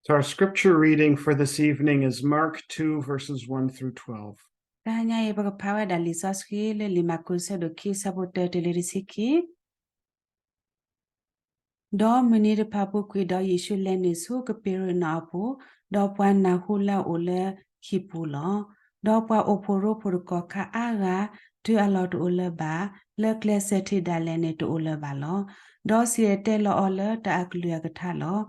So our scripture reading for this evening is Mark two, verses one through twelve. တဟါညါအံၤ ပကဖးဝဲဒၣ်လံာ်စီဆှံလၢလံာ်မၢ်ကူးဆၢဒိၣ်ခံဆၢဖိတၢတုၤလၢတဆံခံ ဒီးမုၢ်နံၤတဖၣ်ပူၤကွံာ်ဒီး ယ့ၣ်ၡူးလဲၤနုာ်ဆူကပ့းရနီၣ်အပူၤ, ဒီးပှၤနၢ်ဟူလၢအအိၣ်လၢဟံၣ်ပူၤလီၤ. ဒီးပှၤအိၣ်ဖှိၣ်ရိဖှိၣ်တကီၢ်ခါအါဂၤ တုၤအလီၢ်တအိၣ်လၢၤဘၣ်, လၢကျဲစၢးထံးဒၣ်လဲာ်န့ၣ်တအိၣ်လၢၤဘၣ်လီၤ. ဒီးစံၣ်တဲၤတဲလီၤအီၤလၢတၢ်အကလုၢ်အကထါလီၤ.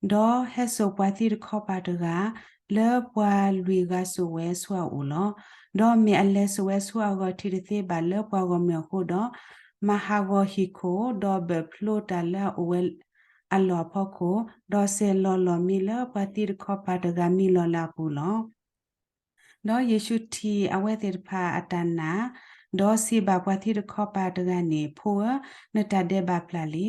ဒီးဟဲစိာ်ပှၤသံတခီပၤတဂၤ လၢပှၤလွံၢ်ဂၤစိာ်ဝဲဆူအအိၣ်လီၤ. ဒီးမ့ၢ်အလဲၤစိာ်ဝဲဆူအဂီၢ်ထံးတသ့ဘၣ်လၢပှၤဂီၢ်မုၢ်အဃိဒီး, မၤဟးဂီၤဟံၣ်ခိၣ်, ဒီးဘၢၣ်ဖျိတၢ်လၢအအိၣ်ဝဲအလီၢ်အဖီခိၣ်, ဒီးစဲၤလီၤလီၢ်မံလၢပှၤသံတခီပၤတဂၤမံလီၤလၢအပူၤလီၤ. ဒီးယ့ၣ်ၡူးထံၣ်အဝဲသ့ၣ်တဖၣ်အတၢ်နာ်, ဒီးစံးဘၣ်ပှၤသံတခီပၤတဂၤန့ၣ်, ဖိဧၢ, နတၢ်ဒဲးဘးပျၢ်လံ.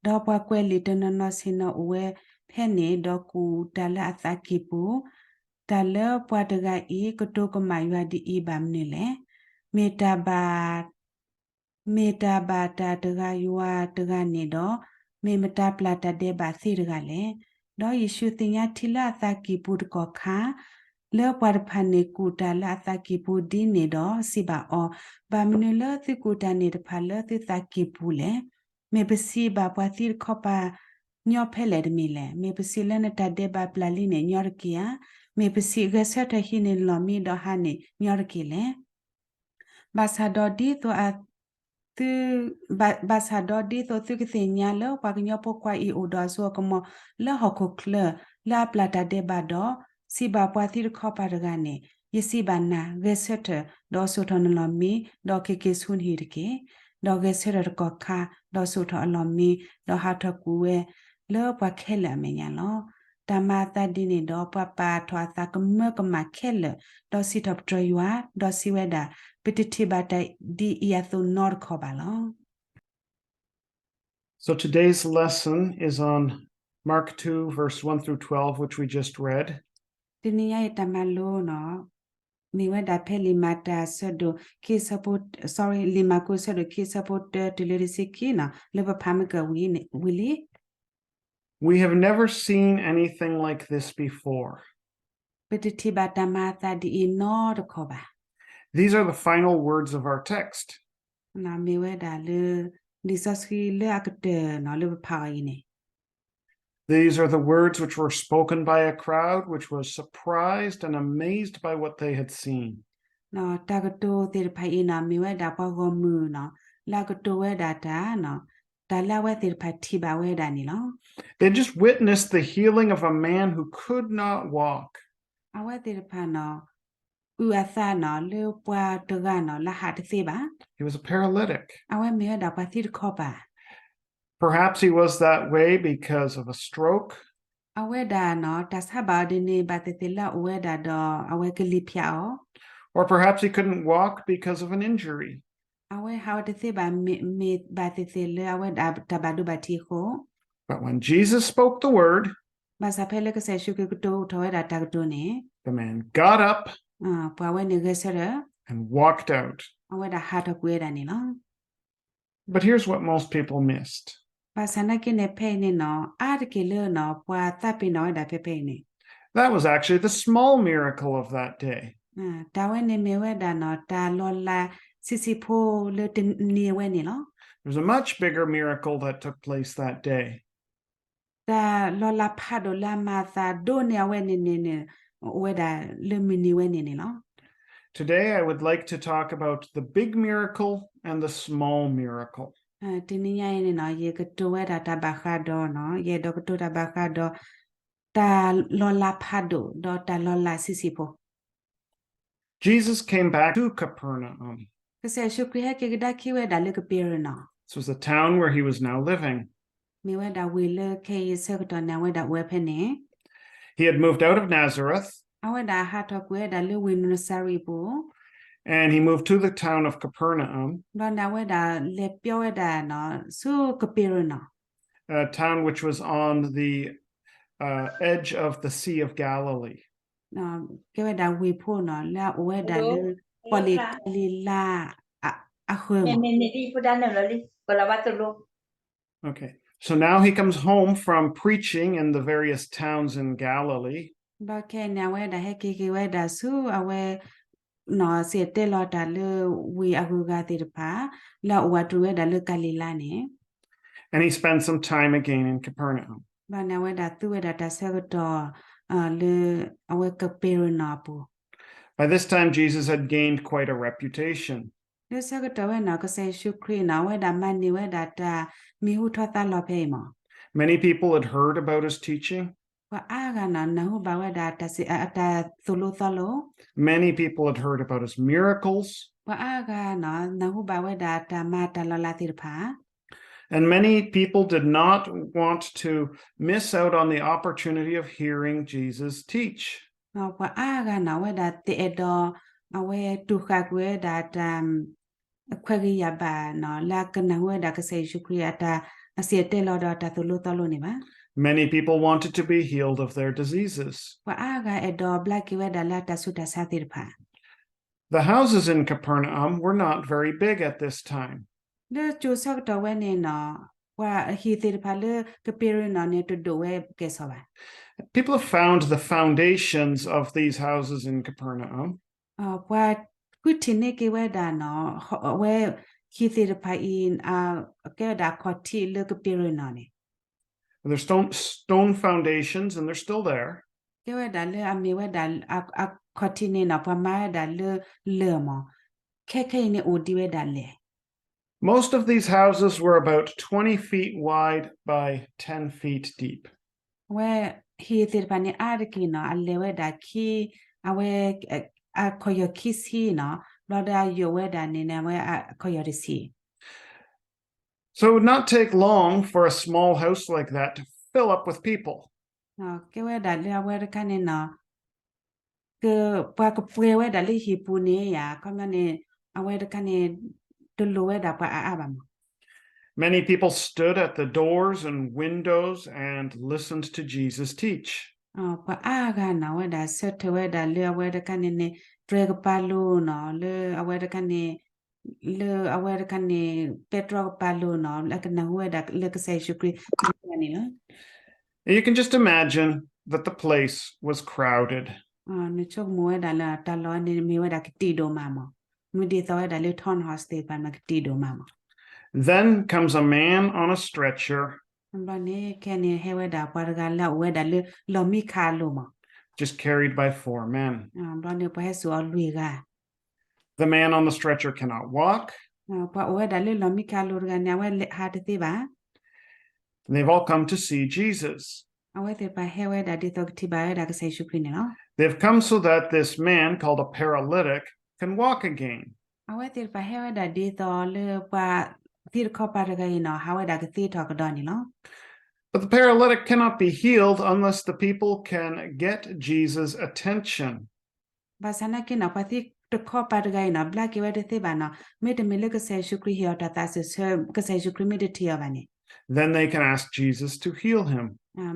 ဒီးပှၤကွဲးလံာ်တနီၤနီၤဆ့ၣ်နီၤအိၣ်ဝဲဖဲန့ၣ်, ဒီးကူၣ်တၢ်လၢအသးကံၢ်ပူၤ, တၢ်လၢပှၤတဂၤအံၤ ကတိၤကမၣ်ယွၤဒ်အံၤဘၣ်မနုၤလဲၣ်. မ့ၢ်တၢ်ဘၣ် မ့ၢ်တၢ်ဘၣ်တၢ်တဂၤယွၤတဂၤန့ၣ်ဒီး, မ့ၢ်မတၤပျၢ်တၢ်ဒဲးဘးသ့တဂၤလဲၣ်. ဒီးယ့ၣ်ၡူးသ့ၣ်ညါထံလၢအသးကံၢ်ပူၤတကီၢ်ခါ, လၢပှၤတဖၣ်န့ၣ်ကူၣ်တၢ်လၢအသးကံၢ်ပူၤဒ်န့ၣ်ဒီးစံးဘၣ်အီၤ, ဘၣ်မနုၤလၢသုကူၣ်တၢ်န့ၣ်တဖၣ်လၢသုသးကံၢ်ပူၤလဲၣ်. မ့ၢ်ပစံးဘၣ်ပှၤသံတခီပၤညီဖဲလဲၣ်တမံၤလဲၣ်. မ့ၢ်ပစံးလၢနတၢ်ဒဲးဘးပျၢ်လံန့ၣ်ညီတက့ၢ်ဧါ. မ့ၢ်ပစံးဂဲၤဆၢထၢၣ်ဟံးန့ၢ်လီၢ်မံဒီးဟးန့ၣ်ညီတက့ၢ်လဲၣ်. ဘၣ်ဆၣ်ဒီးဒ်သိးအ သု, ဘၣ်, ဘၣ်ဆၣ်ဒီးဒ်သိးသုကသ့ၣ်ညါလၢပှၤကညီဖိခွါအံၤအိၣ်ဒီးအစိအကမီၤလၢဟီၣ်ခိၣ်ချၢ, လၢအပျၢ်တၢ်ဒဲးဘးဒီး, စံးဘၣ်ပှၤသံတခီပၤတဂၤန့ၣ်, ယစံးဘၣ်နၤ, ဂဲၤဆၢထၢၣ်, ဒီးစိာ်ထီၣ်နလီၢ်မံ, ဒီးက့ၤက့ၤဆူနဟံၣ်တက့ၢ်. ဒီးဂဲၤဆၢထၢၣ်တကီၢ်ခါ, ဒီးစိာ်ထီၣ်အလီၢ်မံ, ဒီးဟးထီၣ်ကွံာ်ဝဲလၢပှၤခဲလၢာ်အမဲာ်ညါလီၤ. တၢ်မၤအသးဒ်န့ၣ်ဒီး ပှၤပာ်ထီၣ်အသးကမၢကမၣ်ခဲလၢာ်, ဒီးစံးထီၣ်ပတြၢၤယွၤ, ဒီးစံးဝဲဒၣ်, ပတထံၣ်ဘၣ်တၢ်ဒ်အံၤအသိးနီတခီဘၣ်လီၤ. So today's lesson is on Mark two, verse one through twelve, which we just read. တနံၤညါအံၤတၢ်မၤလိန့ၣ်, မ့ၢ်ဝဲဒၣ်ဖဲလံာ်မၤတၢ်ဆၢဒိၣ်ခံဆၢဖိ, sorry, လံာ်မၢ်ကူးဆၢဒိၣ်ခံဆၢဖိတၢတုၤလၢတဆံခံန့ၣ်, လၢပဖးမုၢ်ကဝံၤလံ. We have never seen anything like this before. ပတထံၣ်ဘၣ်တၢ်မၤအသးဒ်အံၤနီတခီဘၣ်. These are the final words of our text. မ့ၢ်ဝဲဒၣ်လၢ လံာ်စီဆှံလၢအကတၢၢ်န့ၣ် လၢပဖးအီၤအံၤန့ၣ် These are the words which were spoken by a crowd which was surprised and amazed by what they had seen. တၢ်ကတိၤသ့ၣ်တဖၣ်အံၤန့ၣ် မ့ၢ်ဝဲဒၣ်ပှၤဂီၢ်မုၢ်န့ၣ် လၢအကတိၤဝဲဒၣ်တၢ်န့ၣ် တၢ်လၢအဝဲသ့ၣ်တဖၣ်ထံၣ်ဘၣ်ဝဲဒၣ်န့ၣ်လီၤ. They just witnessed the healing of a man who could not walk. အဝဲသ့ၣ်တဖၣ်န့ၣ် အုၣ်အသးန့ၣ် လၢပှၤတဂၤန့ၣ် လၢဟးတသ့ဘၣ်. He was a paralytic. အဝဲမ့ၢ်ဝဲဒၣ်ပှၤသံတခီပၤ. Perhaps he was that way because of a stroke. အဝဲဒၣ်န့ၣ် တၢ်ဆါဘၣ်အီၤဒ်န့ၣ် ဘၣ်သ့ၣ်သ့ၣ်လၢအအိၣ်ဝဲဒၣ်ဒီး အဝဲကလံၤဖၠးအီၤ. Or perhaps he couldn't walk because of an injury. အဝဲဟးဝဲတသ့ဘၣ် မ့ၢ်ဘၣ်သ့ၣ်သ့ၣ်လၢအဝဲဒၣ်တၢ်ဘၣ်ဒိဘၣ်ထံးအဃိ. But when Jesus spoke the word, ဘၣ်ဆၣ်ဖဲလၢကစၢ်ယ့ၣ်ၡူးခရံာ်ကတိၤထီၣ်ဝဲဒၣ်တၢ်ကတိၤန့ၣ် the man got up ပှၤဝဲန့ၣ်ဂဲၤဆၢထၢၣ် and walked out. အဝဲဒၣ်ဟးထီၣ်ကွံာ်ဝဲဒၣ်န့ၣ်လီၤ. But here's what most people missed. ဘၣ်ဆၣ်နာ်က့န့ၣ် ဖဲအံၤန့ၣ်န့ၣ် အါတက့ၢ်လၢန့ၣ် ပှၤသးပ့ၤနီၣ်ဝဲဒၣ်ဖဲဖဲအံၤန့ၣ် That was actually the small miracle of that day. တၢ်ဝဲန့ၣ်မ့ၢ်ဝဲဒၣ်န့ၣ် တၢ်လီၤလးဆံးဆံးဖိလၢတနံၤအဝဲန့ၣ်လီၤ. There's a much bigger miracle that took place that day. တၢ်လီၤလးဖးဒိၣ်လၢအမၤအသးဒိၣ်န့ၢ်အဝဲန့ၣ်န့ၣ်န့ၣ် အိၣ်ဝဲဒၣ်လၢမုၢ်နံၤဝဲန့ၣ်န့ၣ်လီၤ. Today I would like to talk about the big miracle and the small miracle. တနံၤညါအံၤန့ၣ်န့ၣ် ယကတိၤဝဲဒၣ်တၢ်ဘၣ်ဃးဒီးန့ၣ် ယအဲၣ်ဒိးကတိၤတၢ်ဘၣ်ဃးဒီး တၢ်လီၤလးဖးဒိၣ် ဒီးတၢ်လီၤလးဆံးဆံးဖိ Jesus came back to Capernaum. ကစၢ်ယ့ၣ်ၡူးခရံာ်ဟဲက့ၤကဒါခံဝဲဒၣ်လၢကပ့းရနီၣ် This was the town where he was now living. မ့ၢ်ဝဲဒၣ်ဝ့ၢ်လၢခဲအံၤဆၢကတီၢ်န့ၣ် အဝဲဒၣ်အိၣ်ဝဲဖဲန့ၣ် He had moved out of Nazareth. အဝဲဒၣ်ဟးထီၣ်ကွံာ်ဝဲဒၣ်လၢဝ့ၢ်နစၤရ့းအပူၤ And he moved to the town of Capernaum, ဒီးန့ၣ်အဝဲဒၣ်လဲၤပျီဝဲဒၣ်န့ၣ် ဆူကပ့းရနီၣ် a town which was on the uh, edge of the Sea of Galilee. ကဲဝဲဒၣ်ဝ့ၢ်ဖိန့ၣ် လၢအအိၣ်ဝဲဒၣ်လၢ ပီၣ်လဲၣ်ကလံၤလါအဃၢၤ Okay. So now he comes home from preaching in the various towns in Galilee. ဒီးခဲအံၤန့ၣ် အဝဲဒၣ်ဟဲက့ၤက့ၤဝဲဒၣ်ဆူအဝဲ နီၢ်စံၣ်တဲၤတဲလီၤတၢ်လၢဝ့ၢ်အဂုၤအဂၤသ့ၣ်တဖၣ် လၢအအိၣ်ဝးတရံးဝဲဒၣ်လၢကၤလံၤလါန့ၣ် And he spends some time again in Capernaum. ဘၣ်န့ၣ် အဝဲဒၣ်သူဝဲဒၣ်တၢ်ဆၢကတီၢ် လၢအဝဲကပ့းရနီၣ်အပူၤ By this time, Jesus had gained quite a reputation. လၢဆၢကတီၢ်ဝဲန့ၣ် ကစၢ်ယ့ၣ်ၡူးခရံာ်န့ၣ် အဝဲဒၣ်မၤန့ၢ်ဝဲဒၣ်တၢ်မံၤဟူထီၣ်သါလီၤဖဲအံၤမး Many people had heard about his teaching. ပှၤအါဂၤန့ၣ် နၢ်ဟူဘၣ်ဝဲဒၣ်တၢ်စံး အတၢ်သိၣ်လိသီလိ Many people had heard about his miracles. ပှၤအါဂၤန့ၣ် နၢ်ဟူဘၣ်ဝဲဒၣ်တၢ်မၤတၢ်လီၤလးသ့ၣ်တဖၣ် And many people did not want to miss out on the opportunity of hearing Jesus teach. ပှၤအါဂၤန့ၣ် အဝဲဒၣ်တအဲၣ်ဒိး အဝဲတူၢ်ဃာ်ကွံာ်ဝဲဒၣ်တၢ် ခွဲးဂံၢ်ယာ်ဘၣ်န့ၣ် လၢအကနၢ်ဟူဝဲဒၣ်ကစၢ်ယ့ၣ်ၡူးခရံာ်အတၢ် အစံၣ်တဲၤတဲလီၤဒီးတၢ်သိၣ်လိသီလိန့ၣ်ဘၣ်. Many people wanted to be healed of their diseases. ပှၤအါဂၤအဲၣ်ဒိးဘျါက့ၤဝဲဒၣ်လၢအတၢ်ဆူးတၢ်ဆါသ့ၣ်တဖၣ် The houses in Capernaum were not very big at this time. လၢကၠိဆၢကတီၢ်ဝဲန့ၣ်န့ၣ် ပှၤဟံၣ်သ့ၣ်တဖၣ်လၢကပ့းရနီၣ်န့ၣ် တဒိၣ်ဝဲကဲၣ်ဆိးဘၣ်. People have found the foundations of these houses in Capernaum. ပှၤဃုထံၣ်န့ၢ်က့ၤဝဲဒၣ်န့ၣ် အဝဲဟံၣ်သ့ၣ်တဖၣ်အံၤ ကဲဝဲဒၣ်အခီၣ်ထံးလၢကပ့းရနီၣ်န့ၣ် They're stone, stone foundations, and they're still there. ကဲဝဲဒၣ်လၢအမ့ၢ်ဝဲဒၣ်အခီၣ်ထံးန့ၣ်န့ၣ် ပှၤမၤဝဲဒၣ်လၢလၢၢ်မး ခဲခဲအံၤန့ၣ်အိၣ်ဒံးဝဲဒၣ်လဲၣ်. Most of these houses were about twenty feet wide by ten feet deep. အဝဲဟံၣ်သ့ၣ်တဖၣ်န့ၣ် အါတက့ၢ်န့ၣ် အလဲၤဝဲဒၣ်ခံ အဝဲ အခီၣ်ယီၢ်ခံဆံန့ၣ် ဘျီဒီးအယိာ်ဝဲဒၣ်န့ၣ်န့ၣ် အဝဲအခီၣ်ယီၢ်တဆံ So it would not take long for a small house like that to fill up with people. ကဲဝဲဒၣ်လၢအဝဲတခါန့ၣ်န့ၣ် ကပှၤကပှဲၤဝဲဒၣ်လၢဟံၣ်ပူၤန့ၣ်ယါ ခီပညီန့ၣ် အဝဲတခါန့ၣ် တလိၣ်ဝဲဒၣ်ပှၤအါအါဘၣ်မး Many people stood at the doors and windows and listened to Jesus teach. ပှၤအါဂၤန့ၣ် အဝဲဒၣ်ဆၢထၢၣ်ဝဲဒၣ်လၢအဝဲတခါန့ၣ်န့ၣ် တြဲၤကပၤလိၤန့ၣ် လၢအဝဲတခါန့ၣ် လၢအဝဲတခါန့ၣ် ပဲတြီကပၤလိၤန့ၣ် လၢကနၢ်ဟူဝဲဒၣ်လၢကစၢ်ယ့ၣ်ၡူးခရံာ်န့ၣ်လီၤ You can just imagine that the place was crowded. နဆိကမိၣ်ဝဲဒၣ်လၢတၢ်လီၢ်န့ၣ်မ့ၢ်ဝဲဒၣ်ကတံာ်ဒိၣ်မးမး မ့ၢ်ဒ်သိးဝဲဒၣ်လၢ townhouse သ့ၣ်တဖၣ်န့ၣ် ကတံာ်ဒိၣ်မးမး Then comes a man on a stretcher, ဘျီန့ၣ် ခဲန့ၣ်ဟဲဝဲဒၣ်ပှၤတဂၤလၢအအိၣ်ဝဲဒၣ်လၢလီၢ်မံခါအလိၤမး just carried by four men. ဘျီန့ၣ်ပှၤဟဲစိာ်အီၤလွံၢ်ဂၤ The man on the stretcher cannot walk. ပှၤအိၣ်ဝဲဒၣ်လၢလီၢ်မံခါအလိၤတဂၤန့ၣ် အဝဲဟးတသ့ဘၣ် And they've all come to see Jesus. အဝဲသ့ၣ်တဖၣ်ဟဲဝဲဒၣ်ဒ်သိးကထံၣ်ဘၣ်ဝဲဒၣ်ကစၢ်ယ့ၣ်ၡူးခရံာ်န့ၣ်လီၤ They've come so that this man called a paralytic can walk again. အဝဲသ့ၣ်တဖၣ်ဟဲဝဲဒၣ်ဒ်သိးလၢပှၤသံတခီပၤတဂၤအံၤန့ၣ် ဟးဝဲဒၣ်ကသ့ထီၣ်ကဒီးန့ၣ်လီၤ But the paralytic cannot be healed unless the people can get Jesus' attention. ဘၣ်ဆၣ်နာ်က့န့ၣ် ပှၤသံတခီပၤတဂၤအံၤန့ၣ် ဘျါက့ၤဝဲတသ့ဘၣ်န့ၣ် မ့တမ့ၢ်လၢကစၢ်ယ့ၣ်ၡူးခရံာ်ဟ့ၣ်အီၤတၢ်သးစၢၢ်ဆၢ ကစၢ်ယ့ၣ်ၡူးခရံာ်မ့ၢ်တထံၣ်အီၤဘၣ်န့ၣ် Then they can ask Jesus to heal him.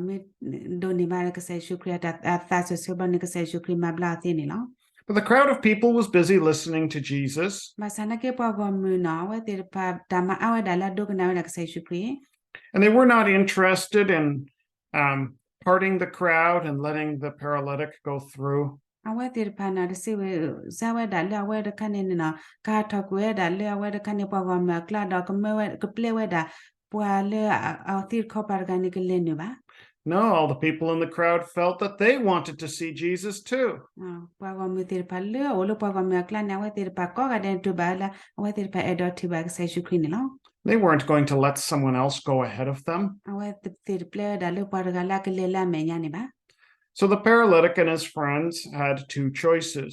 မ့ၢ်ဒိးန့ၢ်ဘၣ်ကစၢ်ယ့ၣ်ၡူးခရံာ်အတၢ်သးစၢၢ်ဆၢဘျီန့ၣ် ကစၢ်ယ့ၣ်ၡူးခရံာ်မၤဘျါအီၤသ့န့ၣ်လီၤ But the crowd of people was busy listening to Jesus. ဘၣ်ဆၣ်နာ်က့ပှၤဂီၢ်မုၢ်န့ၣ် အဝဲသ့ၣ်တဖၣ်တၢ်မၤအါဝဲဒၣ်လၢအဒိကနၣ်ဝဲဒၣ်ကစၢ်ယ့ၣ်ၡူးခရံာ် And they were not interested in um, parting the crowd and letting the paralytic go through. အဝဲသ့ၣ်တဖၣ်န့ၣ် တစံးဝဲ စါဝဲဒၣ်လၢအဝဲတခါန့ၣ်န့ၣ် ကဟးထီၣ်ကွံာ်ဝဲဒၣ်လၢအဝဲတခါန့ၣ် ပှၤဂီၢ်မုၢ်အကျါဒီး ကမၢဝဲ ကပျဲဝဲဒၣ် ပှၤလၢအသံတခီပၤတဂၤန့ၣ်ကလဲၤနုာ်ဘၣ် No, all the people in the crowd felt that they wanted to see Jesus too. ပှၤဂီၢ်မုၢ်သ့ၣ်တဖၣ်လၢအအိၣ်လၢပှၤဂီၢ်မုၢ်အကျါန့ၣ် အဝဲသ့ၣ်တဖၣ်ကိးဂၤဒဲးန့ၣ်တူၢ်ဘၣ်ဝဲလၢ အဝဲသ့ၣ်တဖၣ်အဲၣ်ဒိးထံၣ်ဘၣ်ကစၢ်ယ့ၣ်ၡူးခရံာ်န့ၣ်လီၤ They weren't going to let someone else go ahead of them. အဝဲသ့ၣ်တပျဲဝဲဒၣ်လၢပှၤတဂၤလၢအကလဲၤလၢအမဲာ်ညါန့ၣ်ဘၣ် So the paralytic and his friends had two choices.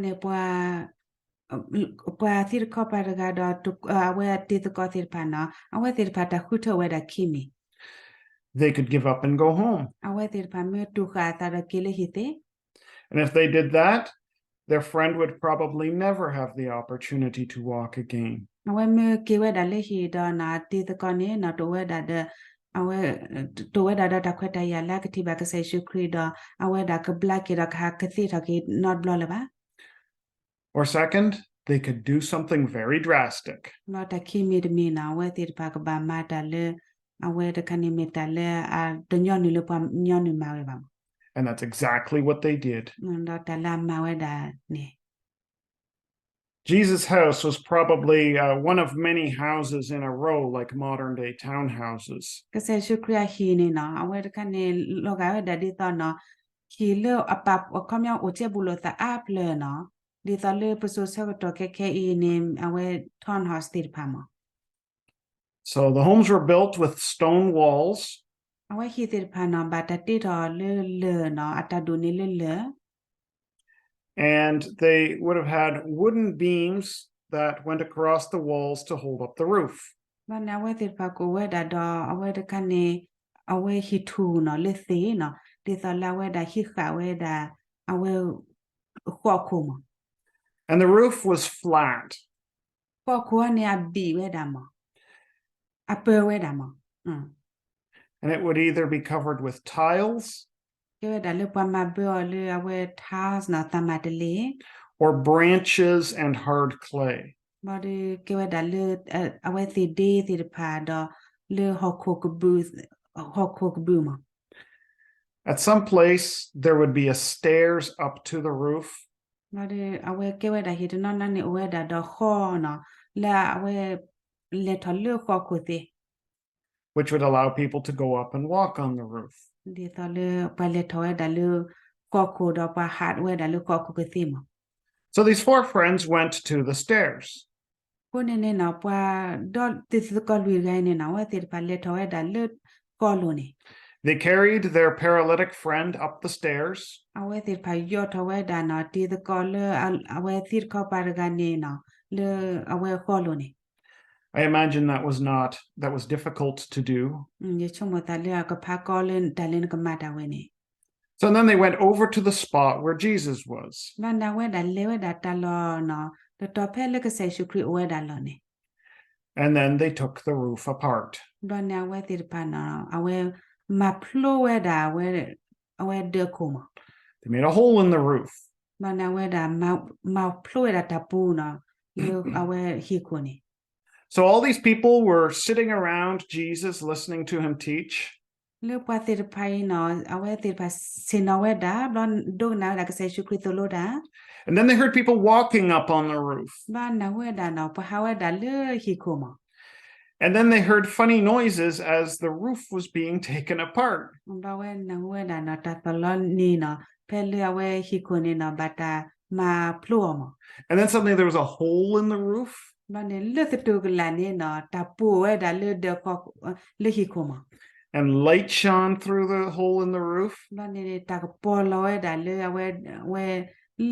န့ၣ်ပှၤ ပှၤသံတခီပၤတဂၤဒီး အဝဲအတံၤသကိးသ့ၣ်တဖၣ်န့ၣ် အဝဲသ့ၣ်တဖၣ်တၢ်ဃုထၢဝဲဒၣ်ခံမံၤ They could give up and go home. အဝဲသ့ၣ်တဖၣ်မ့ၢ်တူၢ်ဃာ်အသးဒီးက့ၤလၢဟံၣ်သ့ And if they did that, their friend would probably never have the opportunity to walk again. အဝဲမ့ၢ်က့ၤဝဲဒၣ်လၢဟံၣ်ဒီးန့ၣ် အတံၤသကိးန့ၣ်န့ၣ် တအိၣ်ဝဲဒၣ်ဒီး အဝဲ တအိၣ်ဝဲဒၣ်ဒီးတၢ်ခွဲးတၢ်ယာ်လၢအကထံၣ်ဘၣ်ကစၢ်ယ့ၣ်ၡူးခရံာ်ဒီး အဝဲဒၣ်ကဘျါက့ၤဒီးကဟးကသ့ထီၣ်က့ၤနီတဘျီလၢၤဘၣ် Or second, they could do something very drastic. ဒီးတၢ်ခံမံၤတမံၤန့ၣ် အဝဲသ့ၣ်တဖၣ်ကဘၣ်မၤတၢ်လၢ အဝဲတခါန့ၣ်မ့ၢ်တၢ်လၢအတညီနုၢ်လၢပှၤညီနုၢ်မၤဝဲဘၣ်မး. And that's exactly what they did. ဒီးတၢ်လၢအမၤဝဲဒၣ်န့ၣ် Jesus' house was probably uh, one of many houses in a row, like modern day townhouses. ကစၢ်ယ့ၣ်ၡူးခရံာ်အဟံၣ်န့ၣ်နီၤ အဝဲတခါန့ၣ် လီၤဂာ်ဝဲဒၣ်ဒ်သိးနီၤ ဟံၣ်လၢအပာ်အခီပညီအိၣ်ကဲဘူးလိာ်သးအါဖျၢၣ်နီၤ ဒ်သိးလၢပစိၤဆၢကတီၢ်ခဲခဲအံၤန့ၣ် အဝဲ townhouse သ့ၣ်တဖၣ်မး. So the homes were built with stone walls. အဝဲဟံၣ်သ့ၣ်တဖၣ်နီၤ ဘၣ်တၢ်တ့ထီၣ်လၢလၢၢ်နီၤ အတၢ်ဒိၣ်န့ၢ်လၢလၢၢ် And they would have had wooden beams that went across the walls to hold up the roof. ဘၣ်န့ၣ် အဝဲသ့ၣ်တဖၣ်ကအိၣ်ဝဲဒၣ်ဒီး အဝဲတခါန့ၣ် အဝဲဟံၣ်ထူၣ်နီၤ လၢသ့ၣ်နီၤ ဒ်သိးလၢအဝဲဒၣ်ဟံးဃာ်ဝဲဒၣ် အဝဲ ဃီၣ်ခိၣ်မး. And the roof was flat. ဃီၣ်ခိၣ်န့ၣ်အဘံၣ်ဝဲဒၣ်မး အပၢဝဲဒၣ်မး And it would either be covered with tiles ကဲဝဲဒၣ်လၢပှၤမၤဘၢအီၤလၢအဝဲ tiles နီၤ သးမၤတလ့ၢ် or branches and hard clay. ဘၣ်ဒီးကဲဝဲဒၣ်လၢ အဝဲသ့ၣ်ဒ့သ့ၣ်တဖၣ်ဒီး လၢဟီၣ်ခိၣ်ကဘုၣ် ဟီၣ်ခိၣ်ကဘုၣ်မး. At some place, there would be a stairs up to the roof. ဘၣ်ဒီးအဝဲကဲဝဲဒၣ်ဟံၣ်တနီၤနီၤန့ၣ် အိၣ်ဝဲဒၣ်ဒီးဃီနီၤ လၢအဝဲ လဲၤထီၣ်လၢဃီၣ်ခိၣ်သ့ၣ် which would allow people to go up and walk on the roof. ဒ်သိးလၢပှၤလဲၤထီၣ်ဝဲဒၣ်လၢဃီၣ်ခိၣ်ဒီးပှၤဟးဝဲဒၣ်လၢဃီၣ်ခိၣ်ကသ့ၣ်မး. So these four friends went to the stairs. အဃိန့ၣ်န့ၣ်နီၤ ပှၤဒီးတံၤသကိးလွံၢ်ဂၤအံၤန့ၣ်နီၤ အဝဲသ့ၣ်တဖၣ်လဲၤထီၣ်ဝဲဒၣ်လၢဃီၣ်လိၤန့ၣ် They carried their paralytic friend up the stairs. အဝဲသ့ၣ်တဖၣ်ယိးထီၣ်ဝဲဒၣ်နီၤ တံၤသကိးလၢအဝဲသံတခီပၤတဂၤန့ၣ်နီၤ လၢအဝဲဃီၣ်လိၤန့ၣ် I imagine that was not, that was difficult to do. ယဆိကမိၣ်သးလၢအကဖးကီလၢတၢ်လၢနကမၤတၢ်ဝဲန့ၣ် So then they went over to the spot where Jesus was. ဘၣ်န့ၣ်အဝဲဒၣ်လဲၤဝဲဒၣ်တၢ်လီၢ်နီၤ တတီၤဖဲလၢကစၢ်ယ့ၣ်ၡူးခရံာ်အိၣ်ဝဲဒၣ်လီၢ်န့ၣ် And then they took the roof apart. ဘၣ်န့ၣ်အဝဲသ့ၣ်တဖၣ်နီၤ အဝဲမၤဖျိဝဲဒၣ် အဝဲဒၢးခိၣ်မး They made a hole in the roof. ဘၣ်န့ၣ်အဝဲဒၣ် မၤဖျိဝဲဒၣ်တၢ်ပူၤနီၤ လၢအဝဲဟံၣ်ခိၣ်န့ၣ် So all these people were sitting around Jesus, listening to him teach. လၢပှၤသ့ၣ်တဖၣ်အံၤနီၤ အဝဲသ့ၣ်တဖၣ်ဆ့ၣ်နီၤဝဲဒၣ် ဘျီဒိကနၣ်ဝဲဒၣ်ကစၢ်ယ့ၣ်ၡူးခရံာ်သိၣ်လိတၢ် And then they heard people walking up on the roof. ဘၣ်နၢ်ဟူဝဲဒၣ်နီၤ ပှၤဟးဝဲဒၣ်လၢဟံၣ်ခိၣ်မး And then they heard funny noises as the roof was being taken apart. ဘၣ်ဝဲနၢ်ဟူဝဲဒၣ်နီၤ တၢ်သီၣ်လီၤန့ၣ်နီၤ ဖဲလၢအဝဲဟံၣ်ခိၣ်န့ၣ်နီၤ ဘၣ်တၢ်မၤဖျိအီၤမး And then suddenly there was a hole in the roof. ဘၣ်န့ၣ်လၢသတူၢ်ကလာ်န့ၣ်နီၤ တၢ်ပူၤအိၣ်ဝဲဒၣ်လၢဒၢး လၢဟံၣ်ခိၣ်မး And light shone through the hole in the roof. ဘၣ်န့ၣ်တၢ်ကပီၤလီၤဝဲဒၣ်လၢအဝဲ ဝဲ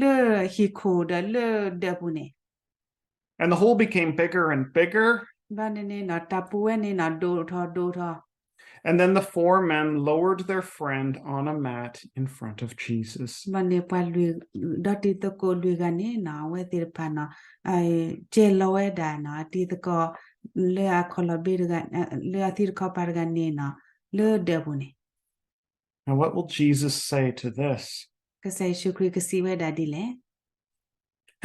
လၢဟံၣ်ခိၣ်ဒီးလၢဒၢးပူၤန့ၣ် And the hole became bigger and bigger. ဘၣ်န့ၣ်န့ၣ်နီၤ တၢ်ပူၤဝဲန့ၣ်နီၤ ဒိၣ်ထီၣ်ဒိၣ်ထီၣ် And then the four men lowered their friend on a mat in front of Jesus. ဘၣ်န့ၣ်ပှၤလွံၢ် ဒီးတံၤသကိးလွံၢ်ဂၤန့ၣ်နီၤ အဝဲသ့ၣ်တဖၣ်နီၤ ကဲလီၤဝဲဒၣ်နီၤ အတံၤသကိး လၢအခီၣ်လီၢ်ဘ့တဂၤ လၢအသံတခီပၤတဂၤန့ၣ်နီၤ လၢဒၢးပူၤန့ၣ် Now what will Jesus say to this? ကစၢ်ယ့ၣ်ၡူးခရံာ်ကစံးဝဲဒၣ်ဒ်လဲၣ်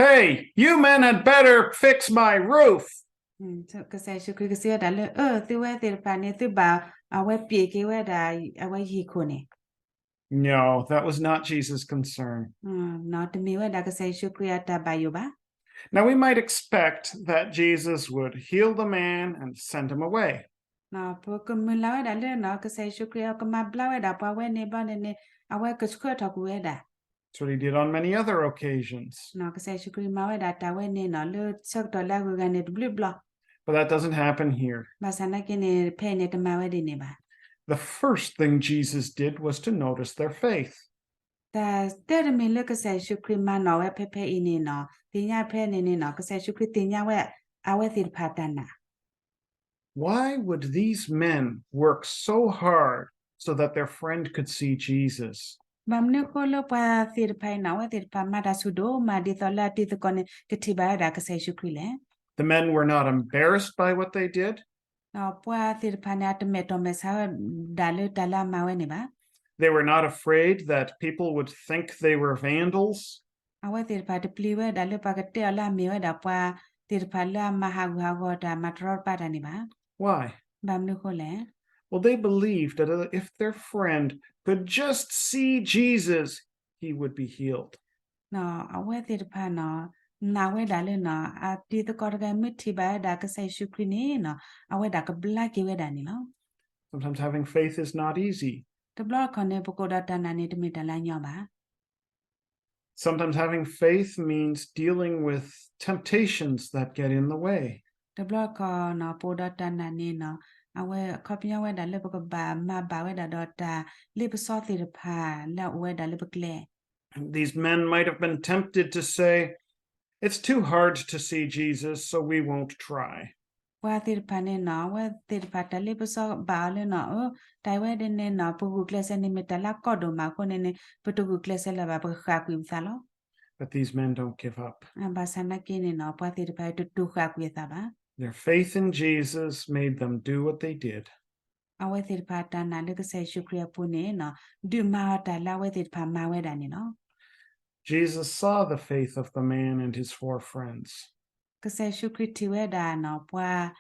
Hey, you men had better fix my roof. ကစၢ်ယ့ၣ်ၡူးခရံာ်ကစံးဝဲဒၣ်လၢ အၢ သုဝဲသ့ၣ်တဖၣ်န့ၣ် သုဘၣ်အဝဲပံးက့ၤဝဲဒၣ် အဝဲဟံၣ်ခိၣ်န့ၣ် No, that was not Jesus' concern. တမ့ၢ်ဝဲဒၣ်ကစၢ်ယ့ၣ်ၡူးခရံာ်အတၢ်ဘၣ်ယိၣ်ဘၣ် Now we might expect that Jesus would heal the man and send him away. ပကမုၢ်လၢ်ဝဲဒၣ်လၢနီၤ ကစၢ်ယ့ၣ်ၡူးခရံာ်အကမၤဘျါဝဲဒၣ်ပှၤဝဲန့ၣ်ဘျီန့ၣ်န့ၣ် အဝဲကဆှၢထီၣ်ကွံာ်ဝဲဒၣ် That's what he did on many other occasions. ကစၢ်ယ့ၣ်ၡူးခရံာ်မၤဝဲဒၣ်တၢ်ဝဲန့ၣ်နီၤ လၢဆၢကတီၢ်လၢအဂုၤအဂၤန့ၣ်တဘျုးဘျီ But that doesn't happen here. ဘၣ်ဆၣ်နာ်က့န့ၣ် ဖဲအံၤန့ၣ်တမၤဝဲဒ်န့ၣ်ဘၣ် The first thing Jesus did was to notice their faith. တၢ်တမံၤလၢကစၢ်ယ့ၣ်ၡူးခရံာ်မၤနီၣ်ဝဲဖဲဖဲအံၤန့ၣ်နီၤ သ့ၣ်ညါဖဲန့ၣ်န့ၣ်နီၤ ကစၢ်ယ့ၣ်ၡူးခရံာ်သ့ၣ်ညါဝဲ အဝဲသ့ၣ်တဖၣ်တၢ်နာ် Why would these men work so hard so that their friend could see Jesus? ဘၣ်မနုၤဃိလၢပှၤသ့ၣ်တဖၣ်အံၤနီၤ အဝဲသ့ၣ်တဖၣ်မၤတၢ်ဆူၣ်ဒိၣ်မး ဒ်သိးလၢအတံၤသကိးန့ၣ် ကထံၣ်ဘၣ်ဝဲဒၣ်ကစၢ်ယ့ၣ်ၡူးခရံာ်လဲၣ် The men were not embarrassed by what they did. ပှၤသ့ၣ်တဖၣ်န့ၣ် အတမဲာ်တီၢ်မဲာ်ဆါဝဲဒၣ်လၢတၢ်လၢအမၤဝဲန့ၣ်ဘၣ် They were not afraid that people would think they were vandals. အဝဲသ့ၣ်တဖၣ်တပျံၤဝဲဒၣ်လၢပှၤကတဲအီၤလၢအမ့ၢ်ဝဲဒၣ်ပှၤသ့ၣ်တဖၣ်လၢအမၤဟးဂူာ်ဟးဂီၤတၢ် မၤတရီတပါတၢ်န့ၣ်ဘၣ် Why? ဘၣ်မနုၤဃိလဲၣ် Well, they believed that if their friend could just see Jesus, he would be healed. နီၣ် အဝဲသ့ၣ်တဖၣ်နီၣ် နာ်ဝဲဒၣ်လၢနီၣ် အတံၤသကိးတဂၤမ့ၢ်ထံၣ်ဘၣ်ဝဲဒၣ်ကစၢ်ယ့ၣ်ၡူးခရံာ်န့ၣ်နီၣ် အဝဲဒၣ်ကဘျါက့ၤဝဲဒၣ်န့ၣ်လီၤ. Sometimes having faith is not easy. တဘျီတခီၣ်န့ၣ် ပကအိၣ်ဒီးတၢ်နာ်န့ၣ် တမ့ၢ်တၢ်လၢအညီဘၣ်. Sometimes having faith means dealing with temptations that get in the way. တဘျီတခီၣ်နီၣ် ပအိၣ်ဒီးတၢ်နာ်န့ၣ်နီၣ် အဝဲအခီပညီဝဲဒၣ်လၢပကဘၣ်မၤဘၣ်ဝဲဒၣ်ဒီးတၢ်လ့ပစီသ့ၣ်တဖၣ်လၢအအိၣ်ဝဲဒၣ်လၢပကျဲ These men might have been tempted to say, It's too hard to see Jesus, so we won't try. ပှၤသ့ၣ်တဖၣ်န့ၣ်နီၣ် အဝဲသ့ၣ်တဖၣ်တၢ်လ့ပစီဘၣ်အီၤလၢနီၣ် အၢ တၢ်အံၤဝဲဒၣ်န့ၣ်နီၣ် ပဂုာ်ကျဲးစၢးန့ၣ်မ့ၢ်တၢ်လၢကီဒိၣ်မးအဃိန့ၣ်န့ၣ် ပတဂုာ်ကျဲးစၢးလၢၤဘၣ် ပကဃၣ်ကွံာ်ပသးလီၤ. But these men don't give up. ဘၣ်ဆၣ်နာ်က့န့ၣ်နီၣ် ပှၤသ့ၣ်တဖၣ်တတူၢ်ဃၣ်ကွံာ်အသးဘၣ်. Their faith in Jesus made them do what they did. အဝဲသ့ၣ်တဖၣ်တၢ်နာ်လၢကစၢ်ယ့ၣ်ၡူးခရံာ်အပူၤန့ၣ်နီၣ် ဒုးမၤအီၤတၢ်လၢအဝဲသ့ၣ်တဖၣ်မၤဝဲဒၣ်န့ၣ်လီၤ. Jesus saw the faith of the man and his four friends. ကစၢ်ယ့ၣ်ၡူးခရံာ်ထံၣ်ဝဲဒၣ်နီၣ် ပှၤ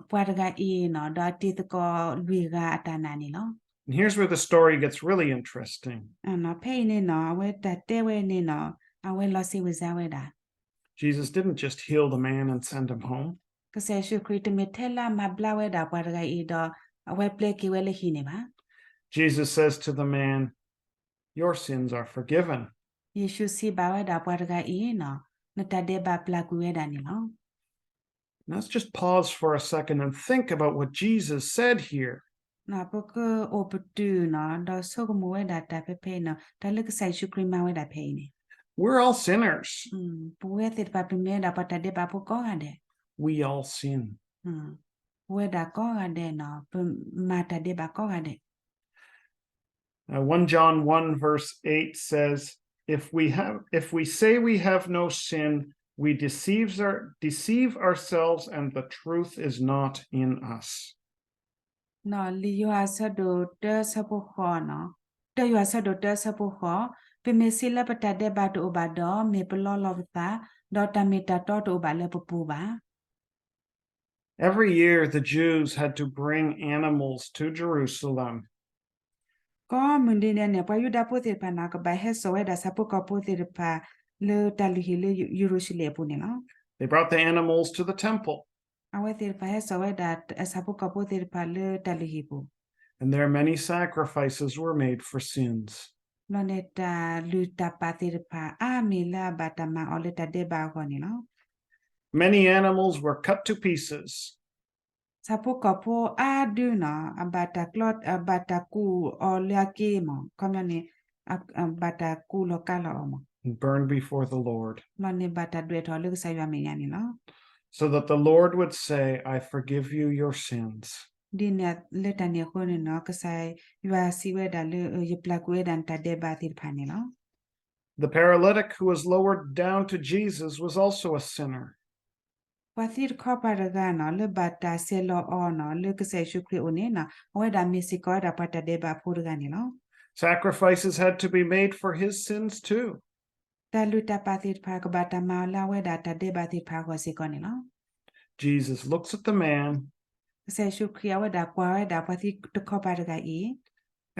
ပှၤတဂၤအံၤနီၣ် ဒီးအတံၤသကိးလွံၢ်ဂၤအတၢ်နာ်န့ၣ်လီၤ. And here's where the story gets really interesting. ဖဲအံၤန့ၣ်နီၣ် အဝဲတၢ်တဲဝဲန့ၣ်နီၣ် အဝဲလီၤစံးဝံၤစါဝဲဒၣ် Jesus didn't just heal the man and send him home. ကစၢ်ယ့ၣ်ၡူးခရံာ်တမ့ၢ်ထဲလၢအမၤဘျါဝဲဒၣ်ပှၤတဂၤအံၤဒီး အဝဲပျဲက့ၤဝဲလၢဟံၣ်န့ၣ်ဘၣ်. Jesus says to the man, Your sins are forgiven. ယ့ၣ်ၡူးစံးဘၣ်ဝဲဒၣ်ပှၤတဂၤအံၤနီၣ် နတၢ်ဒဲးဘးပျၢ်ကွံာ်ဝဲဒၣ်န့ၣ်လီၤ. Let's just pause for a second and think about what Jesus said here. ပကအိၣ်ပတုာ်နီၣ် ဒီးဆိကမိၣ်ဝဲဒၣ်တၢ်ဖဲဖဲအံၤနီၣ် တၢ်လၢကစၢ်ယ့ၣ်ၡူးခရံာ်မၤဝဲဒၣ်ဖဲအံၤန့ၣ် We're all sinners. ပဝဲသ့ၣ်တဖၣ်ပမ့ၢ်ဝဲဒၣ်ပှၤတၢ်ဒဲးဘးဖိကိးဂၤဒဲး We all sin. ပဝဲဒၣ်ကိးဂၤဒဲးနီၣ် ပမၤတၢ်ဒဲးဘးကိးဂၤဒဲး Uh, one John one verse eight says, if we have, if we say we have no sin, we deceives our, deceive ourselves and the truth is not in us. နီၣ် လံာ်ယိၤဟၣ်အဆၢဒိၣ်တၢအဆၢဖိဃိးနီၣ် တၢယိၤဟၣ်အဆၢဒိၣ်တၢအဆၢဖိဃိး ပမ့ၢ်စံးလၢပတၢ်ဒဲးဘးတအိၣ်ဘၣ်ဒီး မ့ၢ်ပလီလီၤပသး, ဒီးတၢ်မ့ၢ်တၢ်တီတအိၣ်ဘၣ်လၢပပူၤဘၣ်. Every year, the Jews had to bring animals to Jerusalem. ကိးမုၢ်နံၤဒဲးန့ၣ် ပှၤယူဒၤဖိသ့ၣ်တဖၣ်န့ၣ် ကဘၣ်ဟဲစိာ်ဝဲဒၣ်ဆၣ်ဖိကီၢ်ဖိသ့ၣ်တဖၣ် လၢတၢ်လုၢ်ဟံၣ်လၢယရူၤၡလ့ၣ်အပူၤန့ၣ်လီၤ. They brought the animals to the temple. အဝဲသ့ၣ်တဖၣ်ဟဲစိာ်ဝဲဒၣ်ဆၣ်ဖိကီၢ်ဖိသ့ၣ်တဖၣ်လၢတၢ်လုၢ်ဟံၣ်ပူၤ And there many sacrifices were made for sins. ဘျီန့ၣ်တၢ်လုၢ်တၢ်ပာ်သ့ၣ်တဖၣ် အါမံၤလၢအဘၣ်တၢ်မၤအီၤလၢတၢ်ဒဲးဘးအဂီၢ်န့ၣ်လီၤ. Many animals were cut to pieces. ဆၣ်ဖိကီၢ်ဖိအါဒုနီၣ် အဘၣ်တၢ်ကျီ အဘၣ်တၢ်ကူးအီၤလၢအက့မး ခီပညီန့ၣ် အဘၣ်တၢ်ကူးလီၤကါလီၤအီၤမး And burned before the Lord. ဘျီန့ၣ်ဘၣ်တၢ်ဒွဲၣ်ထီၣ်လၢကစၢ်ယွၤမဲာ်ညါန့ၣ်လီၤ. So that the Lord would say, I forgive you your sins. ဒ်န့ၣ်လၢတၢ်န့ၣ်အဃိန့ၣ်နီၣ် ကစၢ်ယွၤစံးဝဲဒၣ်လၢ ယပျၢ်ကွံာ်ဝဲဒၣ်နတၢ်ဒဲးဘးသ့ၣ်တဖၣ်န့ၣ်လီၤ. The paralytic who was lowered down to Jesus was also a sinner. ပှၤသံတခီပၤတဂၤနီၣ် လၢဘၣ်တၢ်ဆဲးလီၤအီၤနီၣ် လၢကစၢ်ယ့ၣ်ၡူးခရံာ်အအိၣ်န့ၣ်နီၣ် အဝဲဒၣ်မ့ၢ်စ့ၢ်ကီးဝဲဒၣ်ပှၤတၢ်ဒဲးဘးဖိတဂၤန့ၣ်လီၤ. Sacrifices had to be made for his sins too. တၢ်လုၢ်တၢ်ပာ်သ့ၣ်တဖၣ် ကဘၣ်တၢ်မၤအီၤလၢအဝဲဒၣ်တၢ်ဒဲးဘးသ့ၣ်တဖၣ်အဂီၢ်စ့ၢ်ကီးန့ၣ်လီၤ. Jesus looks at the man ကစၢ်ယ့ၣ်ၡူးခရံာ်အဝဲဒၣ်ကွၢ်ဝဲဒၣ်ပှၤသံတခီပၤတဂၤအံၤ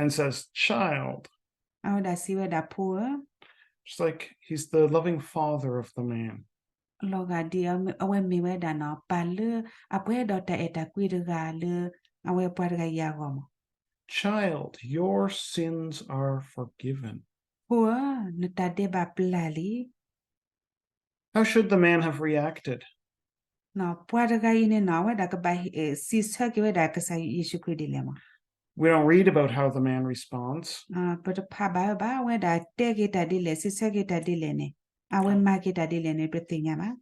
and says, Child. အဝဲဒၣ်စံးဝဲဒၣ် ဖိဧၢ Just like he's the loving father of the man. လီၤဂာ်ဒ်အဝဲမ့ၢ်ဝဲဒၣ်နီၣ် ပၢ်လၢအပှဲၤဒီးတၢ်အဲၣ်တၢ်ကွံတဂၤလၢ အဝဲပှၤတဂၤအံၤအဂီၢ်မး Child, your sins are forgiven. ဖိဧၢ နတၢ်ဒဲးဘးပျၢ်လံ How should the man have reacted? ပှၤတဂၤအံၤန့ၣ်နီၣ် အဝဲဒၣ်ကဘၣ်စံးဆၢက့ၤဝဲဒၣ်ကစၢ်ယ့ၣ်ၡူးခရံာ်ဒ်လဲၣ်မး We don't read about how the man responds. ပတဖးဘၣ်ဝဲဘၣ် အဝဲဒၣ်တဲက့ၤတၢ်ဒ်လဲၣ် စံးဆၢက့ၤတၢ်ဒ်လဲၣ်န့ၣ် အဝဲမၤက့ၤတၢ်ဒ်လဲၣ်န့ၣ် ပတသ့ၣ်ညါဘၣ်.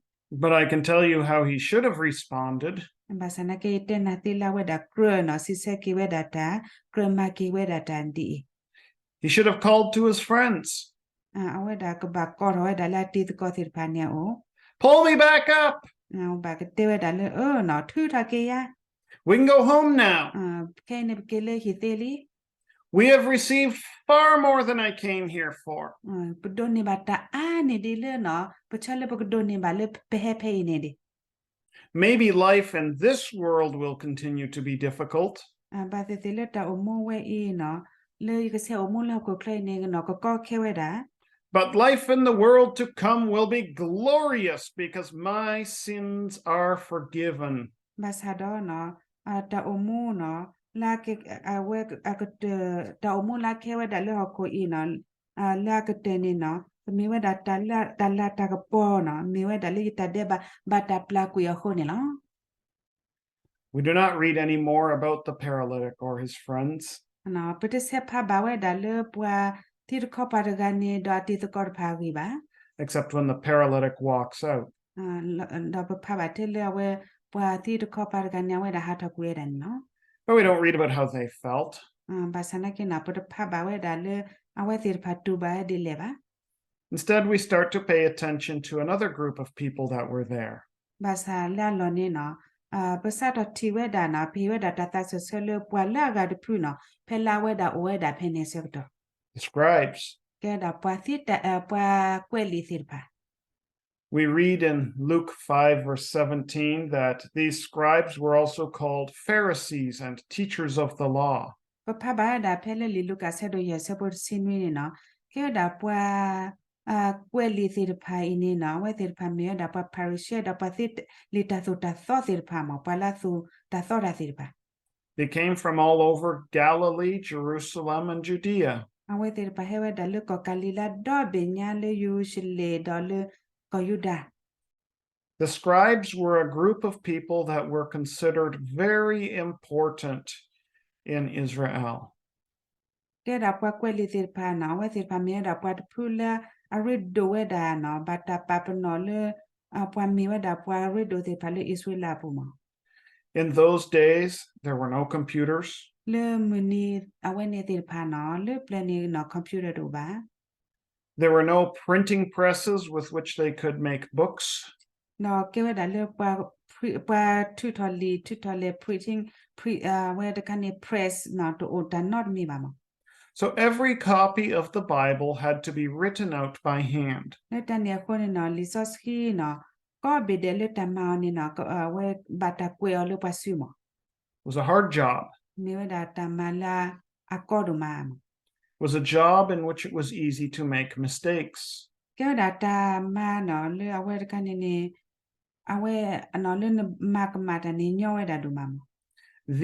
But I can tell you how he should have responded. ဘၣ်ဆၣ်နာ်က့ယတဲနၤသ့လၢအဝဲဒၣ်ကြၢးနီၣ် စံးဆၢက့ၤဝဲဒၣ်တၢ် ကြၢးမၤက့ၤဝဲဒၣ်တၢ်ဒ်အံၤ He should have called to his friends. အဝဲဒၣ်ကဘၣ်ကိးထီၣ်ဝဲဒၣ်လၢအတံၤသကိးသ့ၣ်တဖၣ်န့ၣ်အအိၣ် Pull me back up. ဘၣ်ကတဲဝဲဒၣ်လၢ အၢနီၣ် ထုးထီၣ်က့ၤယၤ We can go home now. ခဲအံၤန့ၣ်ပက့ၤလၢဟံၣ်သ့လံ We have received far more than I came here for. ပဒိးန့ၢ်ဘၣ်တၢ်အါန့ၢ်ဒံးလၢနီၣ် ပဆၢလၢပကဒိးန့ၢ်ဘၣ်လၢပဟဲဖဲအံၤန့ၣ်ဒံး Maybe life in this world will continue to be difficult. ဘၣ်သ့ၣ်သ့ၣ်လၢတၢ်အိၣ်မူဝဲအံၤနီၤ, လၢယကဆဲးအိၣ်မူလၢဟီၣ်ခိၣ်ချၢအံၤန့ၣ်နီၤ ကကီခဲဝဲဒၣ် But life in the world to come will be glorious because my sins are forgiven. ဘၣ်ဆၣ်ဒီးနီၤ, တၢ်အိၣ်မူနီၤ, လၢအက, အဝဲ, အကတၢၢ်, တၢ်အိၣ်မူလၢအကဲဝဲဒၣ်လၢဟီၣ်ခိၣ်အံၤနီၤ, လၢအကတၢၢ်န့ၣ်နီၤ, ကမ့ၢ်ဝဲဒၣ်တၢ်လၤတၢ်ကပီၤနီၤ, မ့ၢ်ဝဲဒၣ်လၢယတၢ်ဒဲးဘး ဘၣ်တၢ်ပျၢ်ကွံာ်အဃိန့ၣ်လီၤ. We do not read any more about the paralytic or his friends. ပတဆဲးဖးဘၣ်ဝဲဒၣ်လၢပှၤသံတခီပၤတဂၤန့ၣ် ဒီးအတံၤသကိးတဖၣ်အဂ့ၢ်ဘၣ်. Except when the paralytic walks out. ဒီးပဖးဘၣ်ထဲလၢအဝဲ ပှၤသံတခီပၤတဂၤန့ၣ် အဝဲဒၣ်ဟးထီၣ်ကွံာ်ဝဲဒၣ်န့ၣ်လီၤ. But we don't read about how they felt. ဘၣ်ဆၣ်နာ်က့နီၤ ပတဖးဘၣ်ဝဲဒၣ်လၢ အဝဲသ့ၣ်တဖၣ်တူၢ်ဘၣ်ဝဲဒ်လဲၣ်ဘၣ်. Instead, we start to pay attention to another group of people that were there. ဘၣ်ဆၣ်လၢအလီၢ်န့ၣ်နီၤ, ပစးထီၣ်ထံၣ်ဝဲဒၣ်နီၤ, ပဟ့ၣ်ဝဲဒၣ်တၢ်သးစၢၢ်ဆၢလၢပှၤလၢအဂၤတဖုနီၤ, ဖဲလၢအဝဲဒၣ်အိၣ်ဝဲဒၣ်ဖဲန့ၣ်အဆၢကတီၢ်, the scribes. ကဲဒၣ်ပှၤသံ, ပှၤကွဲးလံာ်သ့ၣ်တဖၣ်. We read in Luke five, verse seventeen, that these scribes were also called Pharisees and teachers of the law. ပဖးဘၣ်ဝဲဒၣ်ဖဲလၢလံာ်လူၤကၣ်အဆၢဒိၣ်ယဲၢ်အဆၢဖိတဆံနွံန့ၣ်နီၤ, ကဲဝဲဒၣ်ပှၤကွဲးလံာ်သ့ၣ်တဖၣ်အံၤန့ၣ်နီၤ, အဝဲသ့ၣ်တဖၣ်မ့ၢ်ဝဲဒၣ်ပှၤဖၤရံၤၡဲ ဒီးပှၤသ့လံာ်တၢ်သိၣ်တၢ်သီသ့ၣ်တဖၣ်မ့ၢ် ပှၤလၢအသိၣ်တၢ်သီတၢ်သ့ၣ်တဖၣ်. They came from all over Galilee, Jerusalem, and Judea. အဝဲသ့ၣ်တဖၣ်ဟဲဝဲဒၣ်လၢကီၢ်ကၤလံၤလါဒီဘ့ၣ်ညါ လၢယရူၤၡလ့ၣ်ဒီးလၢကီၢ်ယူဒၤ The scribes were a group of people that were considered very important in Israel. ကဲဒၣ်ပှၤကွဲးလံာ်သ့ၣ်တဖၣ်နီၤ, အဝဲသ့ၣ်တဖၣ်မ့ၢ်ဝဲဒၣ်ပှၤတဖုလၢအရ့ဒိၣ်ဝဲဒၣ်နီၤ, ဘၣ်တၢ်ပာ်ပနီၣ်လၢ ပှၤမ့ၢ်ဝဲဒၣ်ပှၤရ့ဒိၣ်သ့ၣ်တဖၣ်လၢအံၣ်စရ့လးအပူၤမ့ၢ်. In those days, there were no computers. လၢမုၢ်နံၤအဝဲန့ၣ်သ့ၣ်တဖၣ်နီၤ, လၢပျၢၤန့ၣ်နီၤ computer တအိၣ်ဘၣ်. There were no printing presses with which they could make books. ဒီးကဲဝဲဒၣ်လၢပှၤထုးထီၣ်လံာ် ထုးထီၣ်လဲၢ် printing, အဝဲတခါန့ၣ် press နီၤ တအိၣ်တၢ်နီတမံၤဘၣ်မ့ၢ်. So every copy of the Bible had to be written out by hand. လၢတၢ်န့ၣ်အဃိန့ၣ်နီၤ လံာ်စီဆှံနီၤ ကိးဘ့ၣ်ဒဲးလၢတၢ်မၤအီၤန့ၣ်နီၤ အဝဲဘၣ်တၢ်ကွဲးအီၤလၢပှၤစုမ့ၢ်. It was a hard job. မ့ၢ်ဝဲဒၣ်တၢ်မၤလၢအကီဒိၣ်မးမ့ၢ်. It was a job in which it was easy to make mistakes. ကဲဝဲဒၣ်တၢ်မၤနီၤ လၢအဝဲတခါန့ၣ်န့ၣ် အဝဲနီၤ လၢနမၤကမၣ်တၢ်န့ၣ် ညီဝဲဒၣ်ဒိၣ်မးမ့ၢ်.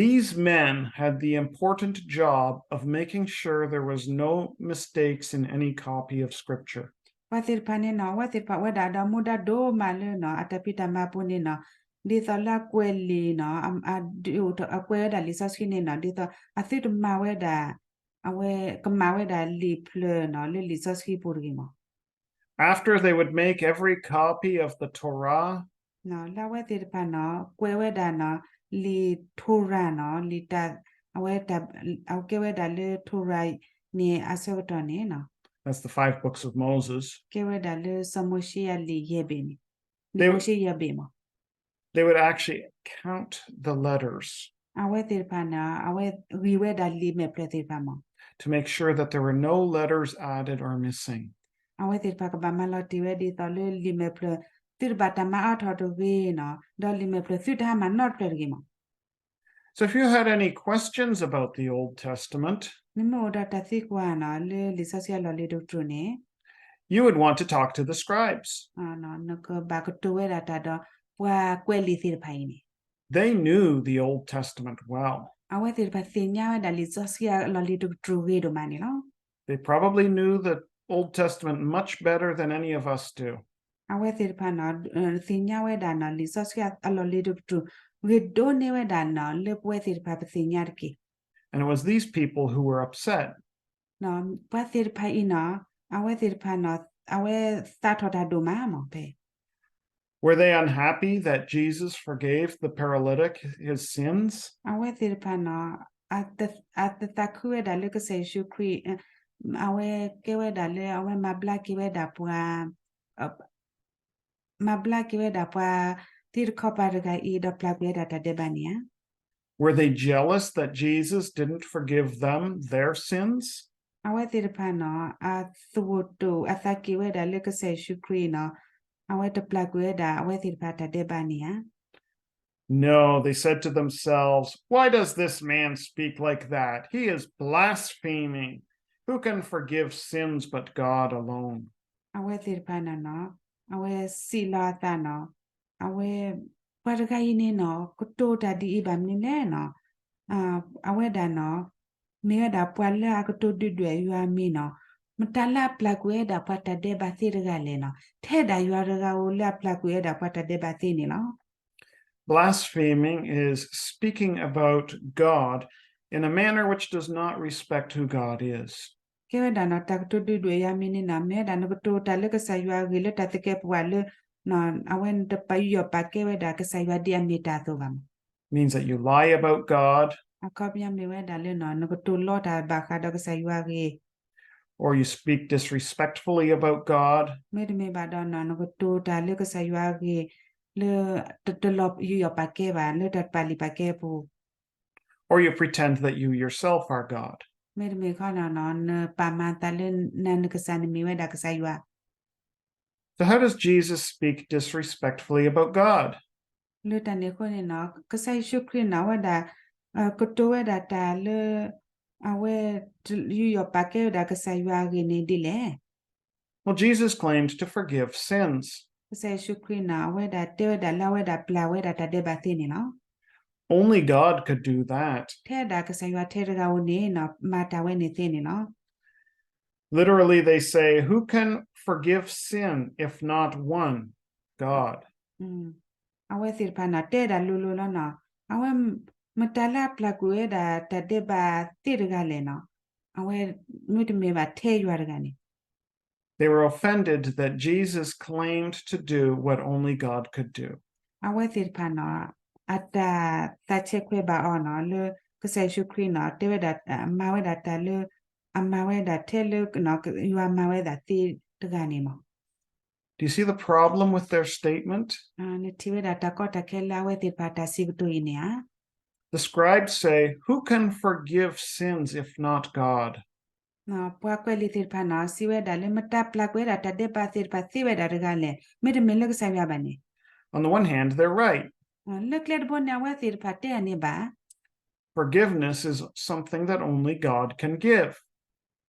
These men had the important job of making sure there was no mistakes in any copy of Scripture. ပှၤသ့ၣ်တဖၣ်န့ၣ်နီၤ အဝဲသ့ၣ်တဖၣ်အိၣ်ဝဲဒၣ်ဒီးမူဒါဒိၣ်မးလၢနီၤ အတၢ်ဖံးတၢ်မၤပူၤန့ၣ်နီၤ ဒ်သိးလၢအကွဲးလံာ်နီၤ အဒုးအိၣ်အကွဲးဝဲဒၣ်လံာ်စီဆှံန့ၣ်နီၤ ဒ်သိးအသုတမၤဝဲဒၣ် အဝဲကမၣ်ဝဲဒၣ်လံာ်ဖျၢၣ်နီၤ လၢလံာ်စီဆှံပူၤတဂ့ၤမ့ၢ်. After they would make every copy of the Torah, လၢအဝဲသ့ၣ်တဖၣ်နီၤ ကွဲးဝဲဒၣ်နီၤ လံာ် Torah နီၤ လံာ်တၢ် အဝဲတၢ် အကဲဝဲဒၣ်လၢ Torah န့ၣ်အဆၢကတီၢ်န့ၣ်နီၤ That's the five books of Moses. ကဲဝဲဒၣ်လၢစီၤမိၤၡ့အလံာ်ယဲၢ်ဘ့ၣ်န့ၣ် လံာ်မိၤၡ့ယဲၢ်ဘ့ၣ်မ့ၢ်. They would actually count the letters အဝဲသ့ၣ်တဖၣ်န့ၣ် အဝဲဂံၢ်ဝဲဒၣ်လံာ်မဲာ်ဖျၢၣ်သ့ၣ်တဖၣ်မ့ၢ် to make sure that there were no letters added or missing. အဝဲသ့ၣ်တဖၣ်ကဘၣ်မၤလီၤတံၢ်ဝဲဒ်သိးလၢလံာ်မဲာ်ဖျၢၣ် သုတဘၣ်တၢ်မၤအါထီၣ်တဂ့ၤနီၤ ဒီးလံာ်မဲာ်ဖျၢၣ်သုတဟါမၢ်နီတဖျၢၣ်တဂ့ၤမ့ၢ်. So if you had any questions about the Old Testament, နမ့ၢ်အိၣ်ဒီးတၢ်သံကွၢ်နီၤ လၢလံာ်စီဆှံအလီၢ်လံၤတကတြူၢ်န့ၣ် you would want to talk to the scribes. နကဘၣ်ကတိၤဝဲဒၣ်တၢ်ဒီး ပှၤကွဲးလံာ်သ့ၣ်တဖၣ်အံၤန့ၣ် They knew the Old Testament well. အဝဲသ့ၣ်တဖၣ်သ့ၣ်ညါဝဲဒၣ်လံာ်စီဆှံအလီၢ်လံၤတကတြူၢ်ဂ့ၤဒိၣ်မးန့ၣ်လီၤ. They probably knew the Old Testament much better than any of us do. အဝဲသ့ၣ်တဖၣ်နီၤ သ့ၣ်ညါဝဲဒၣ်နီၤ လံာ်စီဆှံအလီၢ်လံၤတကတြူၢ် ဂ့ၤဒိၣ်န့ၢ်ဝဲဒၣ်နီၤ လၢပဝဲသ့ၣ်တဖၣ်ပသ့ၣ်ညါတက့ၢ်. And it was these people who were upset. ပှၤသ့ၣ်တဖၣ်အံၤနီၤ အဝဲသ့ၣ်တဖၣ်နီၤ အဝဲသးထီၣ်တၢ်ဒိၣ်မးမ့ၢ်ဖဲ Were they unhappy that Jesus forgave the paralytic his sins? အဝဲသ့ၣ်တဖၣ်နီၤ အတသးခုဝဲဒၣ်လၢကစၢ်ယ့ၣ်ၡူးခရံာ် အဝဲကဲဝဲဒၣ်လၢအဝဲမၤဘျါက့ၤဝဲဒၣ်ပှၤ မၤဘျါက့ၤဝဲဒၣ်ပှၤသံတခီပၤတဂၤအံၤ ဒီးပျၢ်ကွံာ်ဝဲဒၣ်တၢ်ဒဲးဘးန့ၣ်ဧါ. Were they jealous that Jesus didn't forgive them their sins? အဝဲသ့ၣ်တဖၣ်နီၤ အသဝိၣ်တိၣ်အသးက့ၤဝဲဒၣ်လၢကစၢ်ယ့ၣ်ၡူးခရံာ်နီၤ အဝဲတပျၢ်ကွံာ်ဝဲဒၣ်အဝဲသ့ၣ်တဖၣ်တၢ်ဒဲးဘးန့ၣ်ဧါ. No, they said to themselves, "Why does this man speak like that? He is blaspheming. Who can forgive sins but God alone?" အဝဲသ့ၣ်တဖၣ်န့ၣ်နီၤ, အဝဲစံးလီၤအသးနီၤ, အဝဲ ပှၤတဂၤအံၤန့ၣ်နီၤ ကတိၤတၢ်ဒ်အံၤဘၣ်မနုၤလဲၣ်နီၤ, အဝဲဒၣ်နီၤ မ့ၢ်ဝဲဒၣ်ပှၤလၢအကတိၤဒုၣ်ဒွဲၣ်ယွၤအမံၤနီၤ, မတၤလၢအပျၢ်ကွံာ်ဝဲဒၣ်ပှၤတၢ်ဒဲးဘးသ့တဂၤလဲၣ်နီၤ, ထဲဒၣ်ယွၤတဂၤဧိၤလၢအပျၢ်ကွံာ်ဝဲဒၣ်ပှၤတၢ်ဒဲးဘးသ့န့ၣ်လီၤ. Blaspheming is speaking about God in a manner which does not respect who God is. ကဲဝဲဒၣ်နီၤ တၢ်ကတိၤဒုၣ်ဒွဲၣ်ယွၤအမံၤန့ၣ်နီၤ မ့ၢ်ဝဲဒၣ်နကတိၤတၢ်လၢကစၢ်ယွၤအဂ့ၢ်လၢတၢ်သကဲးပဝးလၢ အဝဲနတပာ်ယူးယီၣ်ပာ်ကဲဝဲဒၣ်ကစၢ်ယွၤဒ်အမ့ၢ်တၢ်အသိးဘၣ်မး. Means that you lie about God. အခီပညီမ့ၢ်ဝဲဒၣ်လၢနီၤ နကတိၤလီတၢ်ဘၣ်ဃးဒီးကစၢ်ယွၤအဂ့ၢ် Or you speak disrespectfully about God. မ့တမ့ၢ်ဘၣ်ဒီးနီၤ နကတိၤတၢ်လၢကစၢ်ယွၤအဂ့ၢ် လၢ တလီၤယူးယီၣ်ပာ်ကဲဘၣ် လၢတၢ်ပာ်လုၢ်ပာ်ကဲအပူၤ Or you pretend that you yourself are God. မ့တမ့ၢ်ခီနီၤ နပာ်မၤသးလၢနၤနကစၢ်န့ၣ်မ့ၢ်ဝဲဒၣ်ကစၢ်ယွၤ So how does Jesus speak disrespectfully about God? လၢတၢ်န့ၣ်အဃိန့ၣ်နီၤ ကစၢ်ယ့ၣ်ၡူးခရံာ်န့ၣ် အဝဲဒၣ် ကတိၤဝဲဒၣ်တၢ်လၢ အဝဲ ယူးယီၣ်ပာ်ကဲဝဲဒၣ်ကစၢ်ယွၤအဂ့ၢ်န့ၣ်ဒ်လဲၣ်. Well, Jesus claimed to forgive sins. ကစၢ်ယ့ၣ်ၡူးခရံာ်န့ၣ် အဝဲဒၣ်တဲဝဲဒၣ်လၢအဝဲဒၣ်ပျၢ်ဝဲဒၣ်တၢ်ဒဲးဘးသ့န့ၣ်လီၤ. Only God could do that. ထဲဒၣ်ကစၢ်ယွၤထဲတဂၤဧိၤန့ၣ်နီၤ မၤတၢ်ဝဲန့ၣ်သ့န့ၣ်လီၤ. Literally, they say, "Who can forgive sin if not one? God." အဝဲသ့ၣ်တဖၣ်န့ၣ် တဲဒၣ်လိၤလိၤလီၤနီၤ, အဝဲ မတၤလၢအပျၢ်ကွံာ်ဝဲဒၣ်တၢ်ဒဲးဘးသ့တဂၤလဲၣ်နီၤ, အဝဲ မ့တမ့ၢ်ဘၣ်ထဲယွၤတဂၤန့ၣ် They were offended that Jesus claimed to do what only God could do. အဝဲသ့ၣ်တဖၣ်န့ၣ် အတၢ်သးဆဲးခွဲးဘၣ်အီၤနီၤ လၢကစၢ်ယ့ၣ်ၡူးခရံာ်န့ၣ် တဲဝဲဒၣ် မၤဝဲဒၣ်တၢ်လၢ အမၤဝဲဒၣ်ထဲလၢ ယွၤမၤဝဲဒၣ်သ့တဂၤန့ၣ်မး. Do you see the problem with their statement? နထံၣ်ဝဲဒၣ်တၢ်ကီတၢ်ခဲလၢအဝဲသ့ၣ်တဖၣ်တၢ်စံးကတိၤအံၤန့ၣ်ဧါ. The scribes say, "Who can forgive sins if not God?" ပှၤကွဲးလံာ်သ့ၣ်တဖၣ်န့ၣ် စံးဝဲဒၣ်လၢ မတၤပျၢ်ကွံာ်ဝဲဒၣ်တၢ်ဒဲးဘးသ့ၣ်တဖၣ်သ့ဝဲဒၣ်တဂၤလဲၣ်, မ့တမ့ၢ်လၢကစၢ်ယွၤဘၣ်န့ၣ်. On the one hand, they're right. လၢကျဲတဘိန့ၣ် အဝဲသ့ၣ်တဖၣ်တဲအန့ၣ်ဘၣ် Forgiveness is something that only God can give.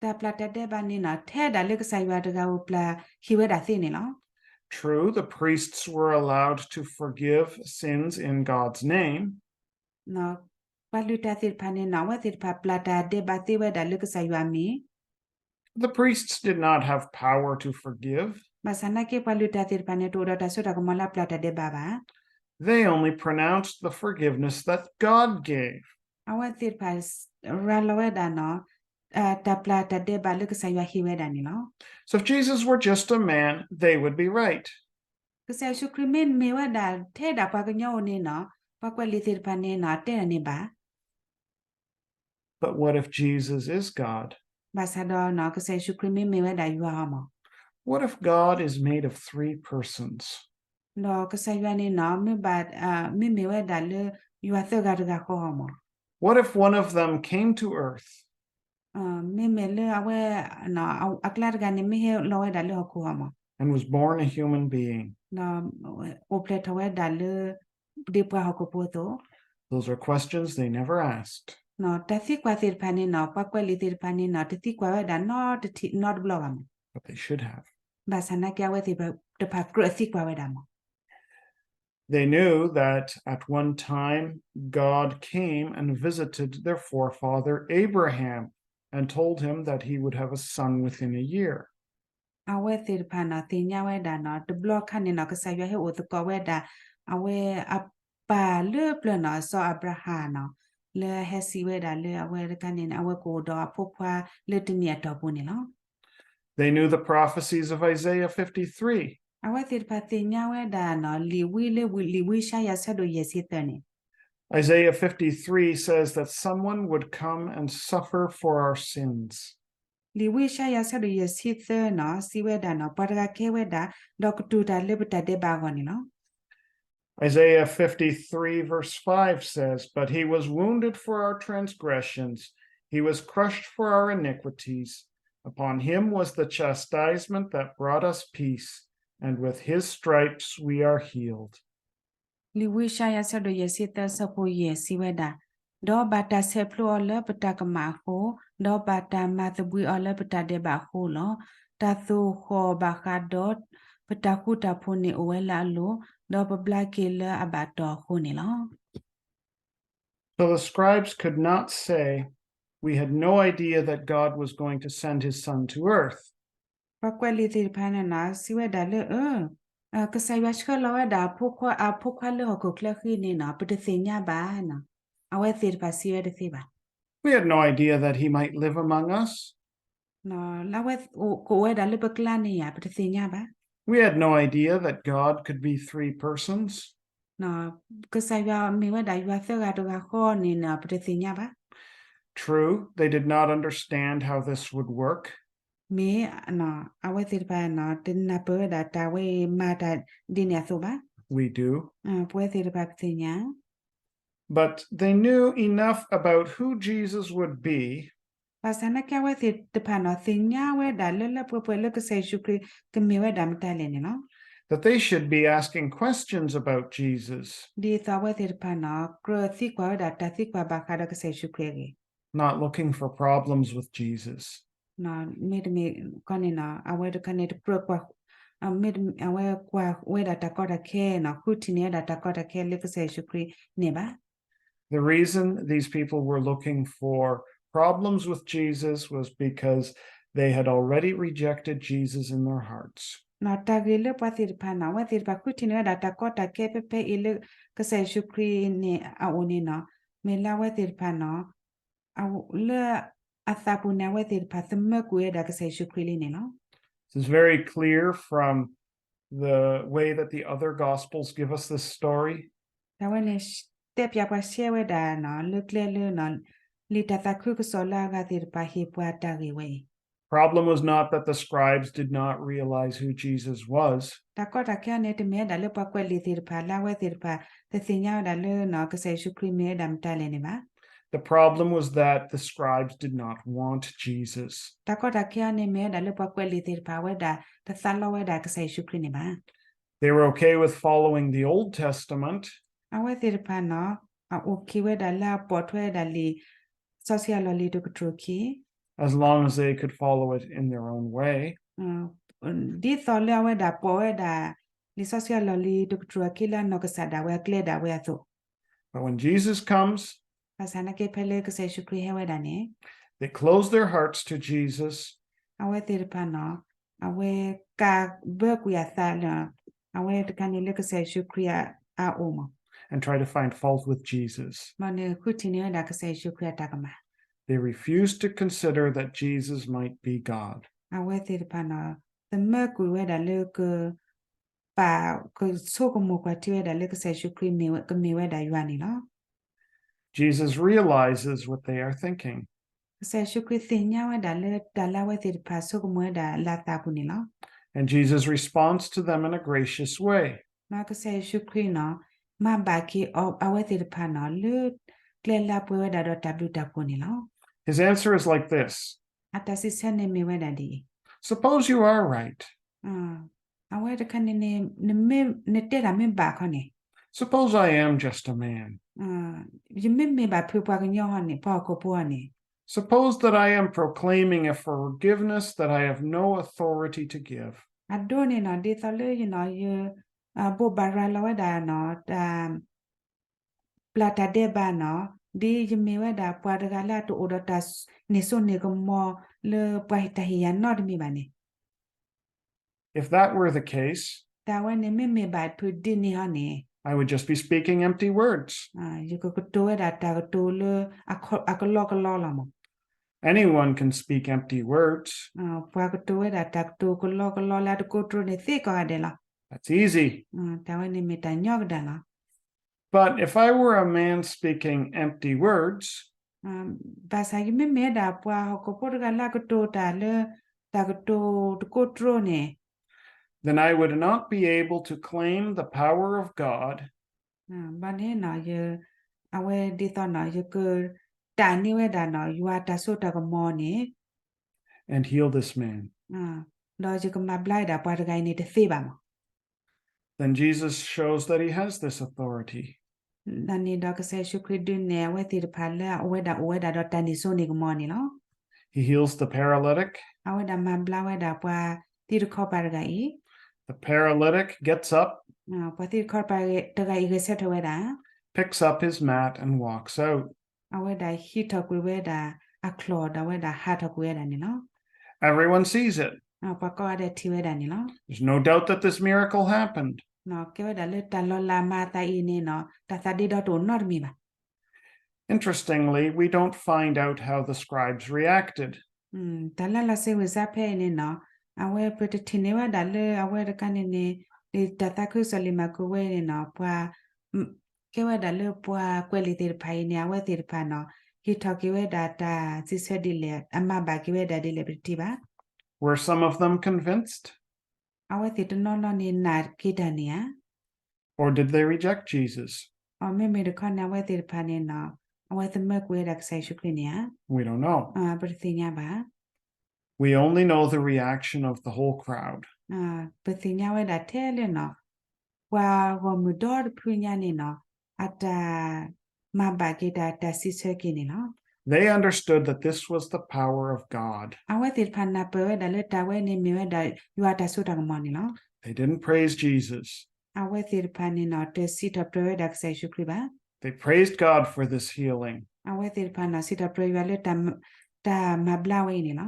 တၢ်ပျၢ်တၢ်ဒဲးဘးန့ၣ်နီၤ ထဲဒၣ်လၢကစၢ်ယွၤတဂၤဧိၤပျၢ်ဟ့ၣ်ဝဲဒၣ်သ့န့ၣ်လီၤ. True, the priests were allowed to forgive sins in God's name. ပှၤလုၢ်တၢ်သ့ၣ်တဖၣ်န့ၣ်နီၤ အဝဲသ့ၣ်တဖၣ်ပျၢ်တၢ်ဒဲးဘးသ့ဝဲဒၣ်လၢကစၢ်ယွၤအမံၤ The priests did not have power to forgive. ဘၣ်ဆၣ်နာ်က့ ပှၤလုၢ်တၢ်သ့ၣ်တဖၣ်န့ၣ် တအိၣ်ဒီးတၢ်စိတၢ်ကမီၤလၢပျၢ်တၢ်ဒဲးဘးဘၣ်. They only pronounced the forgiveness that God gave. အဝဲသ့ၣ်တဖၣ် ရၤလီၤဝဲဒၣ်နီၤ တၢ်ပျၢ်တၢ်ဒဲးဘးလၢကစၢ်ယွၤဟ့ၣ်ဝဲဒၣ်န့ၣ်လီၤ. So if Jesus were just a man, they would be right. ကစၢ်ယ့ၣ်ၡူးခရံာ်မ့မ့ၢ်ဝဲဒၣ်ထဲဒၣ်ပှၤကညီဧိၤန့ၣ်နီၤ ပှၤကွဲးလံာ်သ့ၣ်တဖၣ်န့ၣ်နီၤ တဲဒၣ်န့ၣ်ဘၣ် But what if Jesus is God? ဘၣ်ဆၣ်ဒီးနီၤ ကစၢ်ယ့ၣ်ၡူးခရံာ်မ့မ့ၢ်ဝဲဒၣ်ယွၤဧိၤမး What if God is made of three persons? ဒီးကစၢ်ယွၤန့ၣ်နီၤ မ့ၢ်ဘၣ် မ့မ့ၢ်ဝဲဒၣ်လၢ ယွၤသၢဂၤတဂၤဃီဧိၤမး What if one of them came to earth မ့မ့ၢ်လၢအဝဲ အကျါတဂၤန့ၣ် မ့ၢ်ဟဲလီၤဝဲဒၣ်လၢဟီၣ်ခိၣ်ဧိၤမး and was born a human being? ဒီးအိၣ်ဖျဲၣ်ထီၣ်ဝဲဒၣ်လၢ ဒ်ပှၤဟီၣ်ခိၣ်ဖိအသိး Those are questions they never asked. တၢ်သံကွၢ်သ့ၣ်တဖၣ်န့ၣ်နီၤ ပှၤကွဲးလံာ်သ့ၣ်တဖၣ်န့ၣ်နီၤ တသံကွၢ်ဝဲဒၣ်နီတထံၣ်နီတဘျီဘၣ်မး But they should have. ဘၣ်ဆၣ်နာ်က့ အဝဲသ့ၣ်တဖၣ်ကြၢးသံကွၢ်ဝဲဒၣ်မး They knew that at one time God came and visited their forefather Abraham and told him that he would have a son within a year. အဝဲသ့ၣ်တဖၣ်န့ၣ် သ့ၣ်ညါဝဲဒၣ်နီၤ တဘျီခါန့ၣ်နီၤ ကစၢ်ယွၤဟဲအိၣ်သကိးဝဲဒၣ် အဝဲအပၢ်လၢပျၢၤနီၤ စီၤအၤဘြၤဟၣ်နီၤ လၢဟဲစံးဝဲဒၣ်လၢအဝဲတခါန့ၣ် အဝဲကအိၣ်ဒီးအဖိခွါလၢတနံၣ်အတီၢ်ပူၤန့ၣ်လီၤ. They knew the prophecies of Isaiah fifty-three. အဝဲသ့ၣ်တဖၣ်သ့ၣ်ညါဝဲဒၣ်နီၤ လံာ်ဝံလၢလံာ်ဝံယၡါယၤဆၢဒိၣ်ယဲၢ်ဆံသၢန့ၣ် Isaiah fifty-three says that someone would come and suffer for our sins. လံာ်ဝံယၡါယၤဆၢဒိၣ်ယဲၢ်ဆံသၢနီၤ စံးဝဲဒၣ်နီၤ ပှၤတဂၤကဲဝဲဒၣ် ဒီးကတိၤတၢ်လၢပတၢ်ဒဲးဘးအဂီၢ်န့ၣ်လီၤ. Isaiah fifty-three verse five says, "But he was wounded for our transgressions, he was crushed for our iniquities. Upon him was the chastisement that brought us peace, and with his stripes we are healed." လံာ်ဝံယၡါယၤ ဆၢဒိၣ်ယဲၢ်ဆံသၢ ဆၢဖိယဲၢ် စံးဝဲဒၣ်, ဒီးဘၣ်တၢ်ဆဲးဖျိအီၤလၢပတၢ်ကမၣ်အဃိ, ဒီးဘၣ်တၢ်မၤသဘှံးအီၤလၢပတၢ်ဒဲးဘးအဃိလီၤ. တၢ်သိၣ်ဃီၣ်ဘၣ်ဃးဒီးပတၢ်ဃူတၢ်ဖိးန့ၣ်အိၣ်ဝဲလၢအလိၤ, ဒီးပဘျါက့ၤလၢအဘၣ်တီၢ်အဃိန့ၣ်လီၤ. So the scribes could not say, "We had no idea that God was going to send his son to earth." ပှၤကွဲးလံာ်သ့ၣ်တဖၣ်န့ၣ်နီၤ စံးဝဲဒၣ်လၢ အၢ ကစၢ်ယွၤဆှၢလီၤဝဲဒၣ်အဖိခွါ အဖိခွါလၢဟီၣ်ခိၣ်ချၢဃံန့ၣ်နီၤ ပတသ့ၣ်ညါဘၣ်နီၤ. အဝဲသ့ၣ်တဖၣ်စံးဝဲတသ့ဘၣ်. We had no idea that he might live among us. လၢအဝဲကအိၣ်ဝဲဒၣ်လၢပကျါန့ၣ်ဧါ ပတသ့ၣ်ညါဘၣ်. We had no idea that God could be three persons. ကစၢ်ယွၤမ့ၢ်ဝဲဒၣ်ယွၤသၢဂၤတဂၤဃီန့ၣ်နီၤ ပတသ့ၣ်ညါဘၣ်. True, they did not understand how this would work. မ့ၢ် အဝဲသ့ၣ်တဖၣ်နီၤ တနၢ်ပၢၢ်ဝဲဒၣ်တၢ်ဝဲအံၤမၤတၢ်ဒ်န့ၣ်အသိးဘၣ်. We do. ပဝဲသ့ၣ်တဖၣ်ပသ့ၣ်ညါ But they knew enough about who Jesus would be ဘၣ်ဆၣ်သနာ်က့ အဝဲသ့ၣ်တဖၣ်နီၤ သ့ၣ်ညါဝဲဒၣ်လၢလၢပှဲၤပှဲၤလၢကစၢ်ယ့ၣ်ၡူးခရံာ်ကမ့ၢ်ဝဲဒၣ်မတၤလဲၣ်န့ၣ်လီၤ. That they should be asking questions about Jesus. ဒ်သိးအဝဲသ့ၣ်တဖၣ်နီၤ ကြၢးသံကွၢ်ဝဲဒၣ်တၢ်သံကွၢ်ဘၣ်ဃးဒီးကစၢ်ယ့ၣ်ၡူးခရံာ်အဂ့ၢ် Not looking for problems with Jesus. မ့တမ့ၢ်ခီန့ၣ်နီၤ အဝဲတခါန့ၣ်တကြၢးကွၢ် မ့တမ့ၢ် အဝဲကွၢ်ဝဲဒၣ်တၢ်ကီတၢ်ခဲနီၤ ဃုထံၣ်န့ၢ်ဝဲဒၣ်တၢ်ကီတၢ်ခဲလၢကစၢ်ယ့ၣ်ၡူးခရံာ်န့ၣ်ဘၣ်. The reason these people were looking for problems with Jesus was because they had already rejected Jesus in their hearts. နီၤ တၢ်ဂ့ၢ်လၢပှၤသ့ၣ်တဖၣ်နီၤ အဝဲသ့ၣ်တဖၣ်ဃုထံၣ်န့ၢ်ဝဲဒၣ်တၢ်ကီတၢ်ခဲဖဲဖဲအံၤလၢကစၢ်ယ့ၣ်ၡူးခရံာ်န့ၣ်အအိၣ်န့ၣ်နီၤ မ့ၢ်လၢအဝဲသ့ၣ်တဖၣ်နီၤ လၢအသးပူၤန့ၣ် အဝဲသ့ၣ်တဖၣ်သမၢကွံာ်ဝဲဒၣ်ကစၢ်ယ့ၣ်ၡူးခရံာ်လံန့ၣ်လီၤ. This is very clear from the way that the other Gospels give us this story. တၢ်ဝဲန့ၣ် တဲပၠးပှၤရှဲဝဲဒၣ်နီၤ လၢကျဲလၢ လံာ်တၢ်သးခုကစီၣ်လၢအဂၤသ့ၣ်တဖၣ်ဟ့ၣ်ပှၤတၢ်ဂ့ၢ်ဝဲအံၤ Problem was not that the scribes did not realize who Jesus was. တၢ်ကီတၢ်ခဲန့ၣ် တမ့ၢ်ဝဲဒၣ်လၢပှၤကွဲးလံာ်သ့ၣ်တဖၣ် လၢအဝဲသ့ၣ်တဖၣ် တသ့ၣ်ညါဝဲဒၣ်လၢ ကစၢ်ယ့ၣ်ၡူးခရံာ်မ့ၢ်ဝဲဒၣ်မတၤလဲၣ်န့ၣ်ဘၣ်. The problem was that the scribes did not want Jesus. တၢ်ကီတၢ်ခဲန့ၣ် မ့ၢ်ဝဲဒၣ်လၢပှၤကွဲးလံာ်သ့ၣ်တဖၣ် အဝဲဒၣ်တသးလီဝဲဒၣ်ကစၢ်ယ့ၣ်ၡူးခရံာ်န့ၣ်ဘၣ်. They were okay with following the Old Testament. အဝဲသ့ၣ်တဖၣ်နီၤ အအိၣ်က့ၤဝဲဒၣ်လၢအပိာ်ထွဲဝဲဒၣ်လံာ် စီဆှံအလီၢ်လံၤတကတြူၢ်အခံ As long as they could follow it in their own way. ဒ်သိးလၢအဝဲဒၣ်ပိာ်ဝဲဒၣ် လံာ်စီဆှံအလီၢ်လံၤတကတြူၢ်အခံလၢအနီၢ်ကစၢ်ဒၣ်ဝဲအကျဲဒၣ်ဝဲအသိး But when Jesus comes, ဘၣ်ဆၣ်သနာ်က့ဖဲလၢကစၢ်ယ့ၣ်ၡူးခရံာ်ဟဲဝဲဒၣ်န့ၣ် they close their hearts to Jesus. အဝဲသ့ၣ်တဖၣ်နီၤ အဝဲကးဘၢကွံာ်အသးလၢ အဝဲတခါန့ၣ်လၢကစၢ်ယ့ၣ်ၡူးခရံာ်အအိၣ်မး And try to find fault with Jesus. ဘၣ်န့ၣ်ဃုထံၣ်န့ၢ်ဝဲဒၣ်ကစၢ်ယ့ၣ်ၡူးခရံာ်အတၢ်ကမၣ် They refuse to consider that Jesus might be God. အဝဲသ့ၣ်တဖၣ်နီၤ သမၢကွံာ်ဝဲဒၣ်လၢက ပာ်ကဆိကမိၣ်ကွၢ်ထံဝဲဒၣ်လၢကစၢ်ယ့ၣ်ၡူးခရံာ်မ့ၢ်ဝဲ ကမ့ၢ်ဝဲဒၣ်ယွၤန့ၣ်လီၤ. Jesus realizes what they are thinking. ကစၢ်ယ့ၣ်ၡူးခရံာ်သ့ၣ်ညါဝဲဒၣ်လၢတၢ်လၢအဝဲသ့ၣ်တဖၣ်ဆိကမိၣ်ဝဲဒၣ်လၢအသးပူၤန့ၣ်လီၤ. And Jesus responds to them in a gracious way. နီၤ ကစၢ်ယ့ၣ်ၡူးခရံာ်နီၤ မၤဘၣ်က့ၤအဝဲသ့ၣ်တဖၣ်နီၤ လၢကျဲလၢပှဲၤဝဲဒၣ်ဒီးတၢ်ဘျုးတၢ်ဖှိၣ်န့ၣ်လီၤ. His answer is like this. အတၢ်စံးဆၢန့ၣ်မ့ၢ်ဝဲဒၣ်ဒ်အံၤ, Suppose you are right. အဝဲတခါန့ၣ်န့ၣ် နမ့ၢ် နတဲတၢ်မ့ၢ်ဘၣ်ခီန့ၣ်, Suppose I am just a man. ယမ့မ့ၢ်ဘၣ်ဖုးပှၤကညီဟီန့ၣ် ပှၤဟီၣ်ခိၣ်ဖိန့ၣ်, Suppose that I am proclaiming a forgiveness that I have no authority to give. အဒိန့ၣ်နီၤ ဒ်သိးလၢယနီၤ ယ ဘိးဘၣ်ရၤလီၤဝဲဒၣ်နီၤ တၢ် ပျၢ်တၢ်ဒဲးဘးနီၤ, ဒ်ယမ့ၢ်ဝဲဒၣ်ပှၤတဂၤလၢအတအိၣ်ဒီးတၢ်န့ၢ်စိန့ၢ်ကမီၤလၢပှၤတၢ်ဟ့ၣ်ယၤနီတမံၤဘၣ်န့ၣ်, If that were the case, တၢ်ဝဲန့ၣ်မ့မ့ၢ်ဘၣ်ဖုးဒ်န့ၣ်ဟီန့ၣ်, I would just be speaking empty words. ယကကတိၤဝဲဒၣ်တၢ်ကတိၤလၢအကလီကလီလီၤမး. Anyone can speak empty words. ပှၤကတိၤဝဲဒၣ်တၢ်ကတိၤကလီကလီလၢအတကိးတြိန့ၣ်သ့ကိးဂၤဒဲးလီၤ. That's easy. တၢ်ဝဲန့ၣ်မ့ၢ်တၢ်ညီကဒၣ်လီၤ. But if I were a man speaking empty words, ဘၣ်ဆၣ်ယမ့မ့ၢ်ဝဲဒၣ်ပှၤဟီၣ်ခိၣ်ဖိတဂၤလၢအကတိၤတၢ်လၢတၢ်ကတိၤတကိးတြိန့ၣ်, then I would not be able to claim the power of God ဘၣ်န့ၣ်နီၤ ယ အဝဲဒ်သိးနီၤ ယကတၢ်န့ၢ်ဝဲဒၣ်နီၤ ယွၤတၢ်စိတၢ်ကမီၤန့ၣ်, and heal this man. ဒီးယကမၤဘျါဝဲဒၣ်ပှၤတဂၤအံၤန့ၣ်တသ့ဘၣ်မး. then Jesus shows that he has this authority. ဒီးန့ၣ်ဒီးကစၢ်ယ့ၣ်ၡူးခရံာ်ဒုးနဲၣ်အဝဲသ့ၣ်တဖၣ်လၢအဝဲဒၣ်အိၣ်ဝဲဒၣ်ဒီးတၢ်န့ၢ်စိန့ၢ်ကမီၤန့ၣ်လီၤ. He heals the paralytic. အဝဲဒၣ်မၤဘျါဝဲဒၣ်ပှၤသံတခီပၤတဂၤအံၤ. The paralytic gets up, ပှၤသံတခီပၤတဂၤအံၤဂဲၤဆၢထၢၣ်ဝဲဒၣ်, picks up his mat and walks out. အဝဲဒၣ်ဟံးထီၣ်ကွံာ်ဝဲဒၣ်အချီၣ်ဒီးအဝဲဒၣ်ဟးထီၣ်ကွံာ်ဝဲဒၣ်န့ၣ်လီၤ. Everyone sees it. ပှၤကိးဂၤဒဲးထံၣ်ဝဲဒၣ်န့ၣ်လီၤ. There's no doubt that this miracle happened. ကဲဝဲဒၣ်လၢတၢ်လီၤလးမၤအသးအံၤန့ၣ်နီၤ တၢ်သးဒ့ဒီတအိၣ်နီတမံၤဘၣ်. Interestingly, we don't find out how the scribes reacted. တၢ်လၢလီၤစ့ဝံၤစါဖဲအံၤန့ၣ်နီၤ အဝဲပတထံၣ်န့ၢ်ဝဲဒၣ်လၢအဝဲတခါန့ၣ်န့ၣ် တၢ်သးခုကစီၣ်လံာ်မၢ်ကူးဝဲအံၤန့ၣ်နီၤ ပှၤ ကဲဝဲဒၣ်လၢပှၤကွဲးလံာ်သ့ၣ်တဖၣ်အံၤန့ၣ် အဝဲသ့ၣ်တဖၣ်နီၤ ဟ့ၣ်ထီၣ်က့ၤဝဲဒၣ်တၢ်စံးဆၢဒ်လဲၣ် အမၤဘၣ်က့ၤဝဲဒၣ်ဒ်လဲၣ်ပတထံၣ်ဘၣ်. Were some of them convinced? အဝဲသ့ၣ်တနီၤနီၤန့ၣ်နာ်က့ၤတၢ်န့ၣ်ဧါ. Or did they reject Jesus? အမ့မ့ၢ်တခီန့ၣ် အဝဲသ့ၣ်တဖၣ်န့ၣ်နီၤ အဝဲသမၢကွံာ်ဝဲဒၣ်ကစၢ်ယ့ၣ်ၡူးခရံာ်န့ၣ်ဧါ. We don't know. ပတသ့ၣ်ညါဘၣ်. We only know the reaction of the whole crowd. ပသ့ၣ်ညါဝဲဒၣ်ထဲလၢနီၤ ပှၤဂီၢ်မုၢ်ဒီတဖုညါန့ၣ်နီၤ အတၢ်မၤဘၣ်က့ၤတၢ်တၢ်စံးဆၢက့ၤန့ၣ်လီၤ. They understood that this was the power of God. အဝဲသ့ၣ်တဖၣ်နၢ်ပၢၢ်ဝဲဒၣ်လၢတၢ်ဝဲန့ၣ်မ့ၢ်ဝဲဒၣ်ယွၤတၢ်စိတၢ်ကမီၤန့ၣ်လီၤ. They didn't praise Jesus. အဝဲသ့ၣ်တဖၣ်န့ၣ်နီၤ တစံးထီၣ်ပတြၢၤဝဲဒၣ်ကစၢ်ယ့ၣ်ၡူးခရံာ်ဘၣ်. They praised God for this healing. အဝဲသ့ၣ်တဖၣ်နီၤ စံးထီၣ်ပတြၢၤယွၤလၢ တၢ်မၤဘျါဝဲအံၤန့ၣ်လီၤ.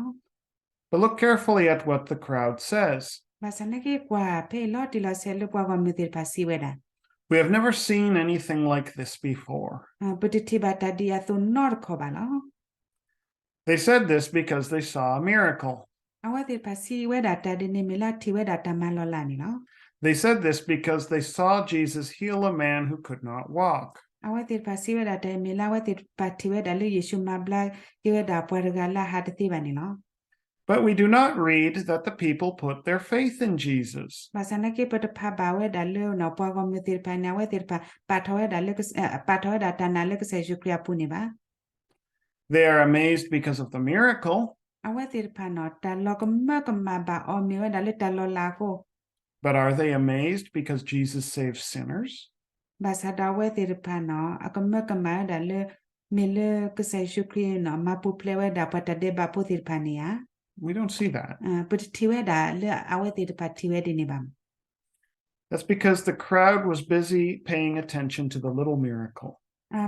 But look carefully at what the crowd says. ဘၣ်ဆၣ်နာ်က့ကွၢ်ဖဲအံၤလီၤတံၢ်လီၤဆဲးလၢပှၤဂီၢ်မုၢ်သ့ၣ်တဖၣ်စံးဝဲဒၣ်, We have never seen anything like this before. ပတထံၣ်ဘၣ်တၢ်ဒ်အသိးနီတခီၣ်ဘၣ်လီၤ. They said this because they saw a miracle. အဝဲသ့ၣ်တဖၣ်စံးဝဲဒၣ်တၢ်ဒ်န့ၣ်မ့ၢ်လၢထံၣ်ဝဲဒၣ်တၢ်မၤလီၤလးန့ၣ်လီၤ. They said this because they saw Jesus heal a man who could not walk. အဝဲသ့ၣ်တဖၣ်စံးဝဲဒၣ်တၢ်အံၤမ့ၢ်လၢအဝဲသ့ၣ်တဖၣ်ထံၣ်ဝဲဒၣ်လၢယ့ၣ်ၡူးမၤဘျါက့ၤဝဲဒၣ်ပှၤတဂၤလၢအဟးတသ့ဘၣ်န့ၣ်လီၤ. But we do not read that the people put their faith in Jesus. ဘၣ်ဆၣ်နာ်က့ပတဖးဘၣ်ဝဲဒၣ်လၢပှၤဂီၢ်မုၢ်သ့ၣ်တဖၣ်န့ၣ် အဝဲသ့ၣ်တဖၣ်ပာ်ထီၣ်ဝဲဒၣ်လၢ ပာ်ထီၣ်ဝဲဒၣ်တၢ်နာ်လၢကစၢ်ယ့ၣ်ၡူးခရံာ်အပူၤန့ၣ်ဘၣ်. They are amazed because of the miracle. အဝဲသ့ၣ်တဖၣ်န့ၣ် တၢ်လီၤကမၢကမၣ်ဘၣ်အီၤမ့ၢ်ဝဲဒၣ်လၢတၢ်လီၤလးအဃိ But are they amazed because Jesus saves sinners? ဘၣ်ဆၣ်ဒီးအဝဲသ့ၣ်တဖၣ်န့ၣ် အကမၢကမၣ်ဝဲဒၣ်လၢ မ့ၢ်လၢကစၢ်ယ့ၣ်ၡူးခရံာ်န့ၣ် မၤပူၤဖျဲးဝဲဒၣ်ပှၤတၢ်ဒဲးဘးဖိသ့ၣ်တဖၣ်န့ၣ်ဧါ. We don't see that. ပတထံၣ်ဝဲဒၣ်လၢအဝဲသ့ၣ်တဖၣ်ထံၣ်ဝဲဒ်န့ၣ်ဘၣ်. That's because the crowd was busy paying attention to the little miracle.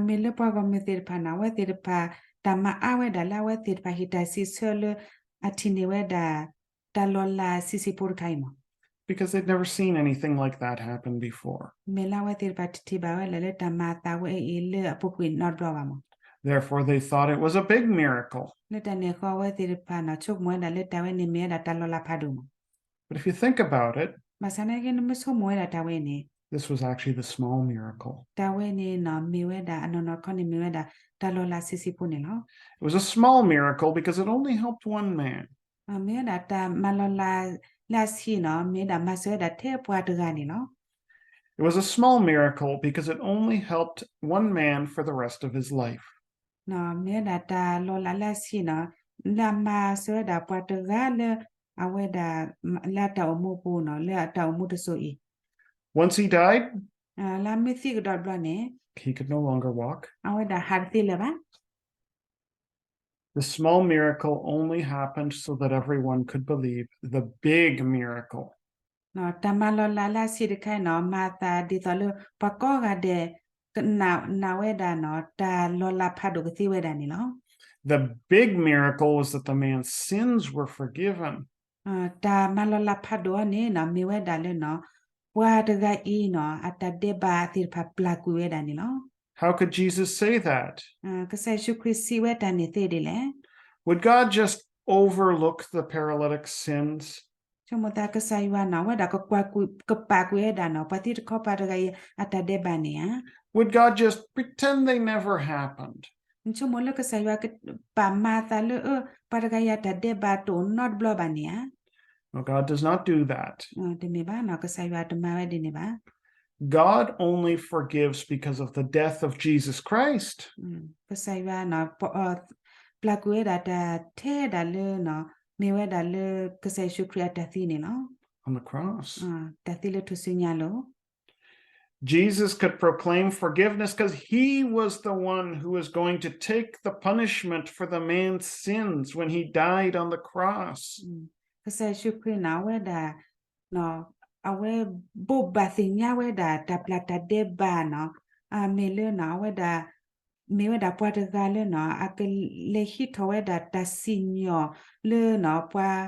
မ့ၢ်လၢပှၤဂီၢ်မုၢ်သ့ၣ်တဖၣ်န့ၣ် အဝဲသ့ၣ်တဖၣ် တၢ်မၤအါဝဲဒၣ်လၢအဝဲသ့ၣ်တဖၣ်ဟ့ၣ်တၢ်စံးဆၢလၢ အထံၣ်န့ၢ်ဝဲဒၣ် တၢ်လီၤလးဆံးဆံးဖိတခါအံၤမး. Because they'd never seen anything like that happen before. မ့ၢ်လၢအဝဲသ့ၣ်တဖၣ်တထံၣ်ဘၣ်ဝဲဒၣ်လၢတၢ်မၤအသးဝဲအံၤလၢအပူၤကွံာ်နီတဘျီဘၣ်မး. Therefore, they thought it was a big miracle. လၢတၢ်န့ၣ်အဃိ အဝဲသ့ၣ်တဖၣ်န့ၣ် ဆိကမိၣ်ဝဲဒၣ်လၢတၢ်ဝဲန့ၣ်မ့ၢ်ဝဲဒၣ်တၢ်လီၤလးဖးဒိၣ်မး. But if you think about it, ဘၣ်ဆၣ်နာ်က့နမ့ၢ်ဆိကမိၣ်ဝဲဒၣ်တၢ်ဝဲန့ၣ် this was actually the small miracle. တၢ်ဝဲန့ၣ်နီၤ မ့ၢ်ဝဲဒၣ် အနီၢ်နီၢ်ခီန့ၣ်မ့ၢ်ဝဲဒၣ် တၢ်လီၤလးဆံးဆံးဖိန့ၣ်လီၤ. It was a small miracle because it only helped one man. မ့ၢ်ဝဲဒၣ်တၢ်မၤလီၤလးလၢအဆံးနီၤ မ့ၢ်ဝဲဒၣ်မၤစၢၤဝဲဒၣ်ထဲပှၤတဂၤန့ၣ်လီၤ. It was a small miracle because it only helped one man for the rest of his life. မ့ၢ်ဝဲဒၣ်တၢ်လီၤလးလၢအဆံးနီၤ လၢအမၤစၢၤဝဲဒၣ်ပှၤတဂၤလၢ အဝဲဒၣ် လၢအတၢ်အိၣ်မူပူၤနီၤ လၢအတၢ်အိၣ်မူတစိၤအံၤ. Once he died, လၢအမ့ၢ်သံကဒီးတဘျီန့ၣ် he could no longer walk. အဝဲဒၣ်ဟးတသ့လၢၤဘၣ်. The small miracle only happened so that everyone could believe the big miracle. တၢ်မၤလီၤလးလၢအဆံးတခါအံၤနီၤ မၤအသးဒ်သိးလၢ ပှၤကိးဂၤဒဲး ကနာ်ဝဲဒၣ်နီၤ တၢ်လီၤလးဖးဒိၣ်ကသ့ဝဲဒၣ်န့ၣ်လီၤ. The big miracle was that the man's sins were forgiven. တၢ်မၤလီၤလးဖးဒိၣ်အီၤန့ၣ်နီၤ မ့ၢ်ဝဲဒၣ်လၢနီၤ ပှၤတဂၤအံၤနီၤ အတၢ်ဒဲးဘးသ့ၣ်တဖၣ်ပျၢ်ကွံာ်ဝဲဒၣ်န့ၣ်လီၤ. How could Jesus say that? ကစၢ်ယ့ၣ်ၡူးခရံာ်စံးဝဲတၢ်န့ၣ်သ့ဒ်လဲၣ်. Would God just overlook the paralytic's sins? ဆိကမိၣ်သးကစၢ်ယွၤနီၤ အဝဲဒၣ်ကပာ်ကွံာ်ကပာ်ကွံာ်ဝဲဒၣ်နီၤ ပှၤသံတခီပၤတဂၤအံၤ အတၢ်ဒဲးဘးန့ၣ်ဧါ. Would God just pretend they never happened? နဆိကမိၣ်လၢကစၢ်ယွၤကပာ်မၤအသးလၢ ပှၤတဂၤအံၤအတၢ်ဒဲးဘးတအိၣ်နီတဘျီဘၣ်န့ၣ်ဧါ. No, God does not do that. တမ့ၢ်ဘၣ်နီၤ ကစၢ်ယွၤတမၤဝဲဒ်န့ၣ်ဘၣ်. God only forgives because of the death of Jesus Christ. ကစၢ်ယွၤနီၤ ပျၢ်ကွံာ်ဝဲဒၣ်တၢ်ထဲဒၣ်လၢ မ့ၢ်ဝဲဒၣ်လၢကစၢ်ယ့ၣ်ၡူးခရံာ်အတၢ်သံန့ၣ်လီၤ. on the cross. တၢ်သံလၢထူၣ်စုညါအလိၤ. Jesus could proclaim forgiveness because he was the one who was going to take the punishment for the man's sins when he died on the cross. ကစၢ်ယ့ၣ်ၡူးခရံာ်န့ၣ် အဝဲဒၣ် အဝဲဘိးဘၣ်သ့ၣ်ညါဝဲဒၣ် တၢ်ပျၢ်တၢ်ဒဲးဘးန့ၣ် မ့ၢ်လၢန့ၣ် အဝဲဒၣ် မ့ၢ်ဝဲဒၣ်ပှၤတဂၤလၢန့ၣ် အကလဲၤဟံးထီၣ်ဝဲဒၣ်တၢ်စံၣ်ညီၣ်လၢန့ၣ် ပှၤ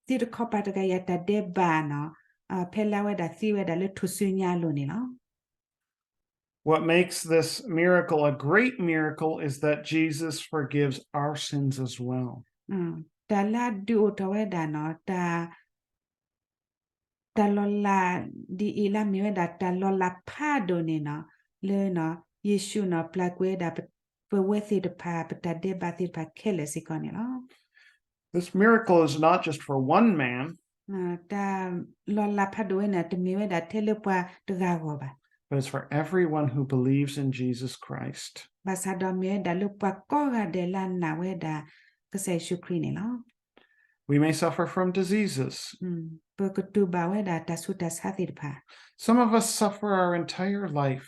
သံတခီပၤတဂၤအံၤအတၢ်ဒဲးဘးန့ၣ် ဖဲလၢအဝဲဒၣ်သံဝဲဒၣ်လၢထူၣ်စုညါအလိၤန့ၣ်လီၤ. What makes this miracle a great miracle is that Jesus forgives our sins as well. တၢ်လၢအဒုးအိၣ်ထီၣ်ဝဲဒၣ်န့ၣ် တၢ် တၢ်လီၤလးဒ်အံၤလၢမ့ၢ်ဝဲဒၣ်တၢ်လီၤလးဖးဒိၣ်န့ၣ်န့ၣ် လၢန့ၣ် ယ့ၣ်ၡူးန့ၣ် ပျၢ်ကွံာ်ဝဲဒၣ်ပ ပဝဲသ့ၣ်တဖၣ် ပတၢ်ဒဲးဘးသ့ၣ်တဖၣ်ခဲလၢာ်စ့ၢ်ကီးန့ၣ်လီၤ. This miracle is not just for one man, တၢ်လီၤလးဖးဒိၣ်ဝဲန့ၣ် တမ့ၢ်ဝဲဒၣ်ထဲလၢပှၤတဂၤအဂီၢ်ဘၣ်. but it's for everyone who believes in Jesus Christ. ဘၣ်ဆၣ်ဒီးမ့ၢ်ဝဲဒၣ်လၢပှၤကိးဂၤဒဲးလၢအနာ်ဝဲဒၣ်ကစၢ်ယ့ၣ်ၡူးခရံာ်န့ၣ်လီၤ. We may suffer from diseases. ပကတူၢ်ဘၣ်ဝဲဒၣ်တၢ်ဆူးတၢ်ဆါသ့ၣ်တဖၣ်. Some of us suffer our entire life.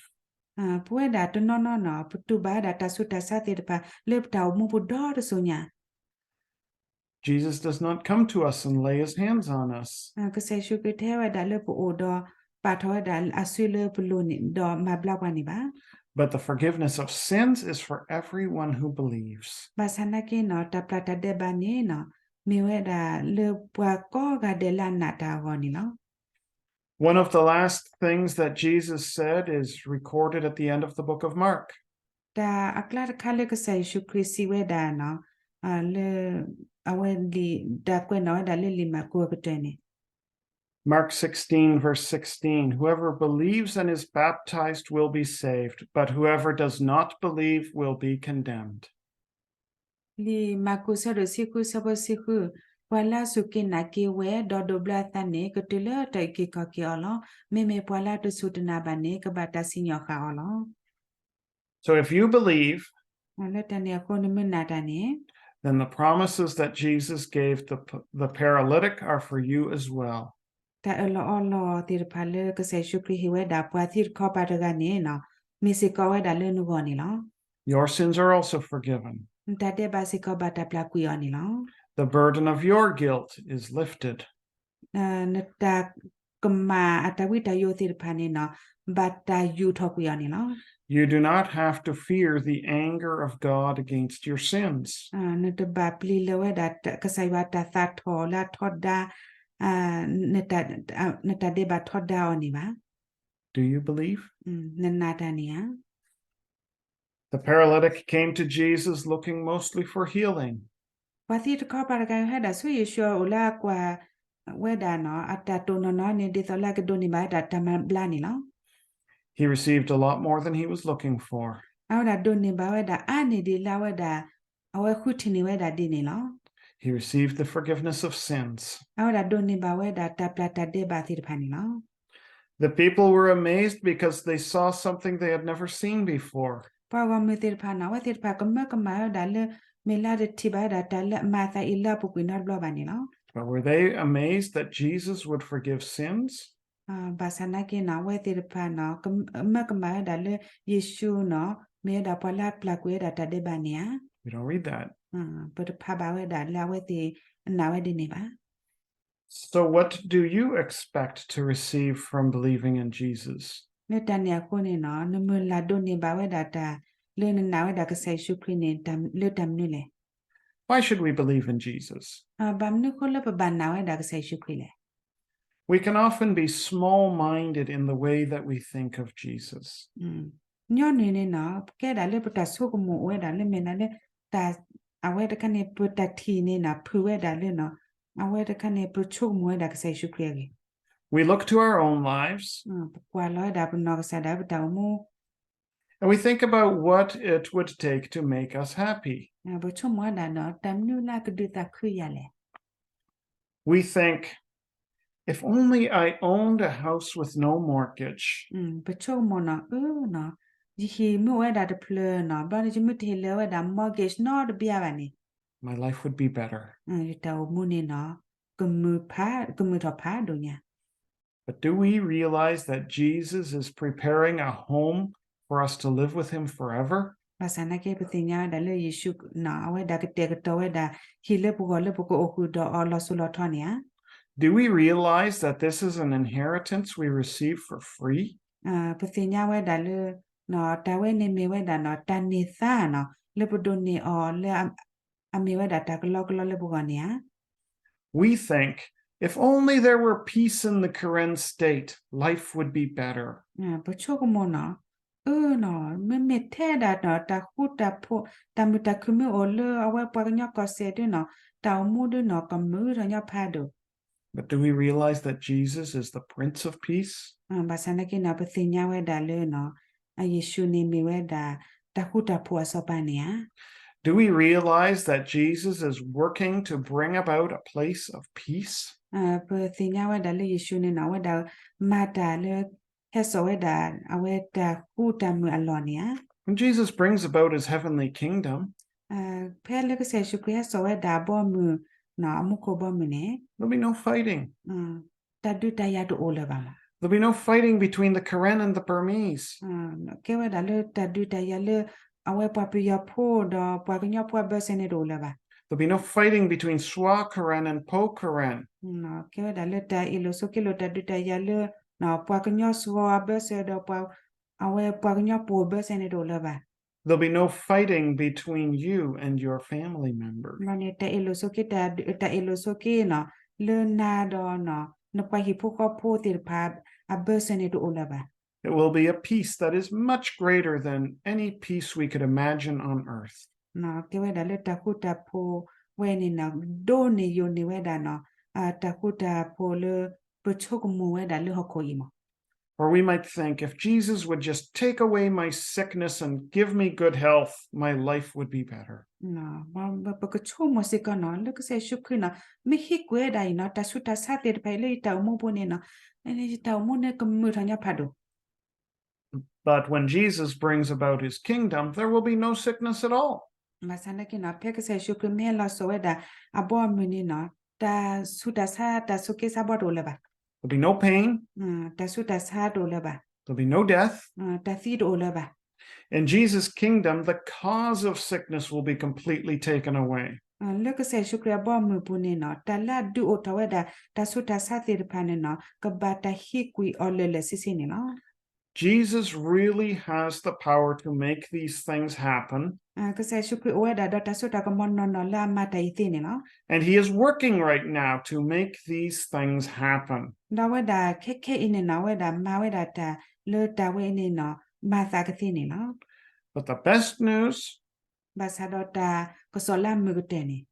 ပဝဲဒၣ်တနီၤနီၤန့ၣ် ပတူၢ်ဘၣ်ဝဲဒၣ်တၢ်ဆူးတၢ်ဆါသ့ၣ်တဖၣ် လၢပတၢ်အိၣ်မူပူၤဒီတစိၤညါ Jesus does not come to us and lay his hands on us. ကစၢ်ယ့ၣ်ၡူးခရံာ်တဟဲဝဲဒၣ်လၢပအိၣ်ဒီး ပာ်ထီၣ်ဝဲဒၣ်အစုလၢပလိၤန့ၣ် ဒီးမၤဘျါပှၤန့ၣ်ဘၣ်. But the forgiveness of sins is for everyone who believes. ဘၣ်ဆၣ်နာ်က့န့ၣ် တၢ်ပျၢ်တၢ်ဒဲးဘးန့ၣ်န့ၣ် မ့ၢ်ဝဲဒၣ်လၢပှၤကိးဂၤဒဲးလၢအနာ်တၢ်အဂီၢ်န့ၣ်လီၤ. One of the last things that Jesus said is recorded at the end of the book of Mark. တၢ်အကျါတခါလၢကစၢ်ယ့ၣ်ၡူးခရံာ်စံးဝဲဒၣ်န့ၣ် လၢ အဝဲလံာ် တၢ်ကွဲးနီၣ်ဝဲဒၣ်လၢလံာ်မၢ်ကူးအကတၢၢ်န့ၣ် Mark sixteen, verse sixteen, whoever believes and is baptized will be saved, but whoever does not believe will be condemned. လံာ်မၢ်ကူး ဆၢဒိၣ်ဆံဃု ဆၢဖိဆံဃု, ပှၤလၢအစူၢ်က့ၤနာ်က့ၤဝဲ ဒီးဒိးဘျၢအသးန့ၣ် ကတုၤလၢတၢ်အုၣ်က့ၤခီၣ်က့ၤအီၤလီၤ. မ့မ့ၢ်ပှၤလၢအတစူၢ်တနာ်ဘၣ်န့ၣ် ကဘၣ်တၢ်စံၣ်ညီၣ်ဃာ်အီၤလီၤ. So if you believe, လၢတၢ်န့ၣ်အဃိ နမ့ၢ်နာ်တၢ်န့ၣ် then the promises that Jesus gave the, the paralytic are for you as well. တၢ်အၢၣ်လီၤအီလီၤသ့ၣ်တဖၣ်လၢကစၢ်ယ့ၣ်ၡူးခရံာ်ဟ့ၣ်ဝဲဒၣ်ပှၤသံတခီပၤတဂၤန့ၣ် မ့ၢ်စ့ၢ်ကီးဝဲဒၣ်လၢနဂီၢ်န့ၣ်လီၤ. Your sins are also forgiven. နတၢ်ဒဲးဘးစ့ၢ်ကီးဘၣ်တၢ်ပျၢ်ကွံာ်အီၤန့ၣ်လီၤ. The burden of your guilt is lifted. နတၢ်ကမၣ်အတၢ်ဝံတၢ်ယိးသ့ၣ်တဖၣ်န့ၣ် ဘၣ်တၢ်ယူာ်ထီၣ်ကွံာ်အီၤန့ၣ်လီၤ. You do not have to fear the anger of God against your sins. နတဘၣ်ပျံၤလၢၤဝဲဒၣ် ကစၢ်ယွၤတၢ်သးထီၣ်လၢအထီဒါ နတၢ်ဒဲးဘးထီဒါအီၤန့ၣ်ဘၣ်. Do you believe? နနာ်တၢ်န့ၣ်ဧါ. The paralytic came to Jesus looking mostly for healing. ပှၤသံတခီပၤတဂၤဟဲဒၣ်ဆူယ့ၣ်ၡူးအအိၣ်လၢအကွၢ်ဝဲဒၣ်န့ၣ် အတၢ်တိၢ်နီၢ်နီၢ်န့ၣ် ဒ်သိးလၢအကဒိးန့ၢ်ဘၣ်ဝဲဒၣ်တၢ်မၤဘျါန့ၣ်လီၤ. He received a lot more than he was looking for. အဝဲဒၣ်ဒိးန့ၢ်ဘၣ်ဝဲဒၣ်အါန့ၢ်ဒ်လၢအဝဲဒၣ် အဝဲဃုထံၣ်န့ၢ်ဝဲဒၣ်ဒ်န့ၣ်လီၤ. He received the forgiveness of sins. အဝဲဒၣ်ဒိးန့ၢ်ဘၣ်ဝဲဒၣ်တၢ်ပျၢ်တၢ်ဒဲးဘးသ့ၣ်တဖၣ်န့ၣ်လီၤ. The people were amazed because they saw something they had never seen before. ပှၤဂီၢ်မုၢ်သ့ၣ်တဖၣ်န့ၣ် အဝဲသ့ၣ်တဖၣ်ကမၢကမၣ်ဝဲဒၣ်လၢ မ့ၢ်လၢတထံၣ်ဘၣ်ဝဲဒၣ်တၢ်လၢအမၤအသးအံၤလၢအပူၤကွံာ်နီတဘျီဘၣ်န့ၣ်လီၤ. But were they amazed that Jesus would forgive sins? ဘၣ်ဆၣ်နာ်က့န့ၣ် အဝဲသ့ၣ်တဖၣ်န့ၣ် ကမၢကမၣ်ဝဲဒၣ်လၢယ့ၣ်ၡူးန့ၣ် မ့ၢ်ဝဲဒၣ်ပှၤလၢအပျၢ်ကွံာ်ဝဲဒၣ်တၢ်ဒဲးဘးန့ၣ်ဧါ. We don't read that. ပတဖးဘၣ်ဝဲဒၣ်လၢအဝဲသ့ၣ်အနာ်ဝဲဒ်န့ၣ်ဘၣ်. So what do you expect to receive from believing in Jesus? လၢတၢ်န့ၣ်အဃိန့ၣ်န့ၣ် နမုၢ်လၢ်ဒိးန့ၢ်ဘၣ်ဝဲဒၣ်တၢ် လၢနနာ်ဝဲဒၣ်ကစၢ်ယ့ၣ်ၡူးခရံာ်န့ၣ် လၢတၢ်မနုၤလဲၣ်. Why should we believe in Jesus? ဘၣ်မနုၤအဃိလၢပဘၣ်နာ်ဝဲဒၣ်ကစၢ်ယ့ၣ်ၡူးခရံာ်လဲၣ်. We can often be small-minded in the way that we think of Jesus. ညီနုၢ်န့ၣ်န့ၣ် ပကဲဒၣ်လၢပတၢ်ဆိကမိၣ်အိၣ်ဝဲဒၣ်လၢမ့ၢ်ဒၣ်လၢ တၢ် အဝဲတခါန့ၣ် ပတၢ်ထံၣ်န့ၣ်န့ၣ် ဖုၣ်ဝဲဒၣ်လၢန့ၣ် အဝဲတခါန့ၣ်ပဆိကမိၣ်ဝဲဒၣ်ကစၢ်ယ့ၣ်ၡူးခရံာ်အဂ့ၢ်. We look to our own lives. ပကွၢ်လီၤဝဲဒၣ်ပနီၢ်ကစၢ်ဒၣ်ပတၢ်အိၣ်မူ And we think about what it would take to make us happy. ပဆိကမိၣ်ဝဲဒၣ်န့ၣ် တၢ်မနုၤလၢအကဒုးသးခုယၤလဲၣ်. We think, if only I owned a house with no mortgage. ပဆိကမိၣ်န့ၣ် အၢန့ၣ် ယဟံၣ်မ့ၢ်အိၣ်ဝဲဒၣ်တဖျၢၣ်န့ၣ် ဘျီန့ၣ် ယမ့ၢ်တဟ့ၣ်လီၤဝဲဒၣ် mortgage နီတဘျီဘၣ်န့ၣ် My life would be better. ယတၢ်အိၣ်မူန့ၣ်န့ၣ် ကမုာ်ဖး ကမုာ်ထီၣ်ဖးဒိၣ်ညါ. But do we realize that Jesus is preparing a home for us to live with him forever? ဘၣ်ဆၣ်နာ်က့ ပသ့ၣ်ညါဝဲဒၣ်လၢယ့ၣ်ၡူးနီၤ အဝဲဒၣ်ကတဲာ်ကတီၤဝဲဒၣ် ဟံၣ်လၢပဂီၢ်လၢပကအိၣ်ဃုာ်ဒီးအီၤလီၤစိၤလီၤထီန့ၣ်ဧါ. Do we realize that this is an inheritance we receive for free? ပသ့ၣ်ညါဝဲဒၣ်လၢ တၢ်ဝဲန့ၣ်မ့ၢ်ဝဲဒၣ်နီၤ တၢ်န့ၢ်သါနီၤ လၢပဒိးန့ၢ်အီၤလၢ အမ့ၢ်ဝဲဒၣ်တၢ်ကလီကလီလၢပဂီၢ်န့ၣ်ဧါ. We think, if only there were peace in the Karen state, life would be better. ပဆိကမိၣ်နီၤ အၢနီၤ မ့မ့ၢ်ထဲဒၣ်ဒီး တၢ်ဃူတၢ်ဖိး တၢ်မုာ်တၢ်ခုၣ်မ့ၢ်အိၣ်လၢအဝဲပှၤကညီကီၢ်စဲၣ်ဒုနီၤ တၢ်အိၣ်မူဒုနီၤ ကမုာ်ထီၣ်ညီဖးဒိၣ်. But do we realize that Jesus is the Prince of Peace? ဘၣ်ဆၣ်နာ်က့နီၤ ပသ့ၣ်ညါဝဲဒၣ်လၢနီၤ အယ့ၣ်ၡူးန့ၣ်မ့ၢ်ဝဲဒၣ် တၢ်ဃူတၢ်ဖိးအစီၤပၤန့ၣ်ဧါ. Do we realize that Jesus is working to bring about a place of peace? ပသ့ၣ်ညါဝဲဒၣ်လၢယ့ၣ်ၡူးန့ၣ်နီၤ အဝဲဒၣ်မၤတၢ်လၢ ဟဲစိာ်ဝဲဒၣ် အဝဲတၢ်ဃူတၢ်မုာ်အလီၢ်န့ၣ်ဧါ. When Jesus brings about his heavenly kingdom, ဖဲလၢကစၢ်ယ့ၣ်ၡူးခရံာ်ဟဲစိာ်ဝဲဒၣ်အဘီအမုၢ်နီၤ အမူခိၣ်ဘီမုၢ်န့ၣ် there'll be no fighting. တၢ်ဒုးတၢ်ယၤတအိၣ်လၢၤဘၣ်မး. There'll be no fighting between the Karen and the Burmese. ကဲဝဲဒၣ်လၢတၢ်ဒုးတၢ်ယၤလၢ အဝဲပှၤပယီၤဖိဒီးပှၤကညီဖိအဘၢၣ်စၢၤန့ၣ်တအိၣ်လၢၤဘၣ်. There'll be no fighting between Swa Karen and Po Karen. ကဲဝဲဒၣ်လၢတၢ်အ့ၣ်လိာ်ဆိးက့လိာ်တၢ်ဒုးတၢ်ယၤလၢ ပှၤကညီစှီၤအဘၢၣ်စၢၤဒီး အဝဲပှၤကညီပှိၢ်ဘၢၣ်စၢၤန့ၣ်တအိၣ်လၢၤဘၣ်. There'll be no fighting between you and your family members. န့ၣ် တၢ်အ့ၣ်လိာ်ဆိးက့ တၢ်အ့ၣ်လိာ်ဆိးက့နီၤ လၢနၤဒီး နပှၤဟံၣ်ဖိဃီဖိသ့ၣ်တဖၣ် အဘၢၣ်စၢၤန့ၣ်တအိၣ်လၢၤဘၣ်. It will be a peace that is much greater than any peace we could imagine on earth. ကဲဝဲဒၣ်လၢတၢ်ဃူတၢ်ဖိးဝဲန့ၣ်နီၤ ဒိၣ်န့ၢ်ယိာ်န့ၢ်ဝဲဒၣ်နီၤ တၢ်ဃူတၢ်ဖိးလၢ ပဆိကမိၣ်ဝဲဒၣ်လၢဟီၣ်ခိၣ်အံၤမး. Or we might think, if Jesus would just take away my sickness and give me good health, my life would be better. ပကဆိကမိၣ်စ့ၢ်ကီးနီၤ လၢကစၢ်ယ့ၣ်ၡူးခရံာ်နီၤ မ့ၢ်ဟ့ၣ်ကွံာ်ဝဲဒၣ်အံၤနီၤ တၢ်ဆူးတၢ်ဆါသ့ၣ်တဖၣ်အံၤလၢယတၢ်အိၣ်မူပူၤန့ၣ်နီၤ ယတၢ်အိၣ်မူန့ၣ်ကမုာ်ထီၣ်ညီဖးဒိၣ်. But when Jesus brings about his kingdom, there will be no sickness at all. ဘၣ်ဆၣ်နာ်က့နီၤ ဖဲကစၢ်ယ့ၣ်ၡူးခရံာ်မ့ၢ်ဟဲလီၤစိာ်ဝဲဒၣ်အဘီအမုၢ်န့ၣ်နီၤ တၢ်ဆူးတၢ်ဆါ တၢ်ဆိးက့ဆါဘီတအိၣ်လၢၤဘၣ်. There'll be no pain. တၢ်ဆူးတၢ်ဆါတအိၣ်လၢၤဘၣ်. There'll be no death. တၢ်သံတအိၣ်လၢၤဘၣ်. In Jesus' kingdom, the cause of sickness will be completely taken away. လၢကစၢ်ယ့ၣ်ၡူးခရံာ်အဘီအမုၢ်ပူၤန့ၣ်နီၤ တၢ်လၢအဒုးအိၣ်ထီၣ်ဝဲဒၣ် တၢ်ဆူးတၢ်ဆါသ့ၣ်တဖၣ်န့ၣ်နီၤ ကဘၣ်တၢ်ဟ့ၣ်ကွံာ်အီၤလၢာ်လၢာ်ဆ့ဆ့န့ၣ်လီၤ. Jesus really has the power to make these things happen. ကစၢ်ယ့ၣ်ၡူးခရံာ်အိၣ်ဝဲဒၣ်ဒီးတၢ်စိတၢ်ကမီၤနီၢ်နီၢ်လၢအမၤတၢ်အံၤသ့န့ၣ်လီၤ. And he is working right now to make these things happen. ဒီးအဝဲဒၣ်ခဲခဲအံၤန့ၣ်နီၤ အဝဲဒၣ်မၤဝဲဒၣ်တၢ်လၢတၢ်ဝဲအံၤန့ၣ်နီၤ မၤသးကသ့န့ၣ်လီၤ. But the best news ဘၣ်ဆၣ်ဒီးတၢ်ကစီၣ်လၢအမုာ်ကတၢၢ်န့ၣ်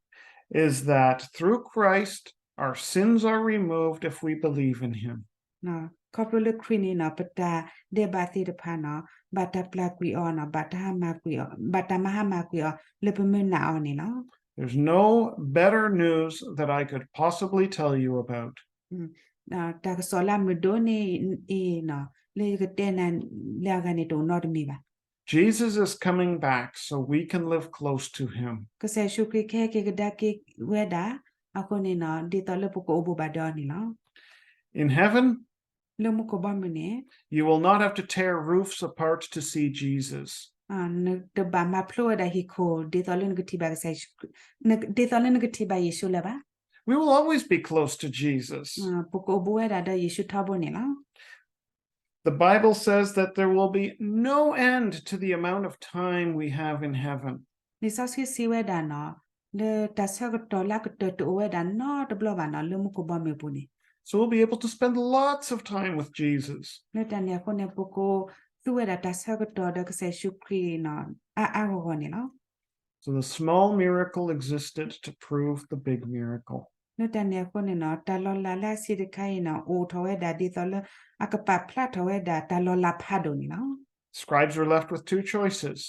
is that through Christ, our sins are removed if we believe in him. ခီဖျိလၢခရံာ်န့ၣ်နီၤ ပတၢ်ဒဲးဘးသ့ၣ်တဖၣ်နီၤ ဘၣ်တၢ်ပျၢ်ကွံာ်အီၤနီၤ ဘၣ်တၢ်ဟါမၢ်ကွံာ်အီၤ ဘၣ်တၢ်မၤဟါမၢ်ကွံာ်အီၤ လၢပမုၢ်နၤအီၤန့ၣ်လီၤ. There's no better news that I could possibly tell you about. တၢ်ကစီၣ်လၢအမုာ်ဒိၣ်န့ၢ်အံၤနီၤ လၢယကတဲနၤလၢအဂၤန့ၣ်တအိၣ်နီတမံၤဘၣ်. Jesus is coming back so we can live close to him. ကစၢ်ယ့ၣ်ၡူးခရံာ်ကဟဲက့ၤကဒါက့ၤဝဲဒၣ် အဃိန့ၣ်နီၤ ဒ်သိးလၢပကအိၣ်ဘူးဘၣ်ဒီးအီၤန့ၣ်လီၤ. In heaven, လၢမူခိၣ်ဘီမုၢ်န့ၣ် you will not have to tear roofs apart to see Jesus. နတဘၣ်မၤဖျိဝဲဒၣ်ဟံၣ်ခိၣ် ဒ်သိးလၢနကထံၣ်ဘၣ်ကစၢ်ယ့ၣ်ၡူးခရံာ် ဒ်သိးလၢနကထံၣ်ဘၣ်ယ့ၣ်ၡူးလၢၤဘၣ်. We will always be close to Jesus. ပကအိၣ်ဘူးဝဲဒၣ်ဒီးယ့ၣ်ၡူးထီဘိန့ၣ်လီၤ. The Bible says that there will be no end to the amount of time we have in heaven. လံာ်စီဆှံစံးဝဲဒၣ်နီၤ လၢတၢ်ဆၢကတီၢ်လၢအကတၢၢ်တအိၣ်ဝဲဒၣ်နီတဘျီဘၣ်နီၤ လၢမူခိၣ်ဘီမုၢ်ပူၤန့ၣ် So we'll be able to spend lots of time with Jesus. လၢတၢ်န့ၣ်အဃိန့ၣ် ပကသူဝဲဒၣ်တၢ်ဆၢကတီၢ်ဒီးကစၢ်ယ့ၣ်ၡူးခရံာ်နီၤ အါအါဂီၢ်ဂီၢ်န့ၣ်လီၤ. So the small miracle existed to prove the big miracle. လၢတၢ်န့ၣ်အဃိန့ၣ်နီၤ တၢ်လီၤလးလၢအဆံးတခါအံၤနီၤ အိၣ်ထီၣ်ဝဲဒၣ်ဒ်သိးလၢ အကပာ်ဖျါထီၣ်ဝဲဒၣ်တၢ်လီၤလးဖးဒိၣ်န့ၣ်လီၤ. Scribes were left with two choices.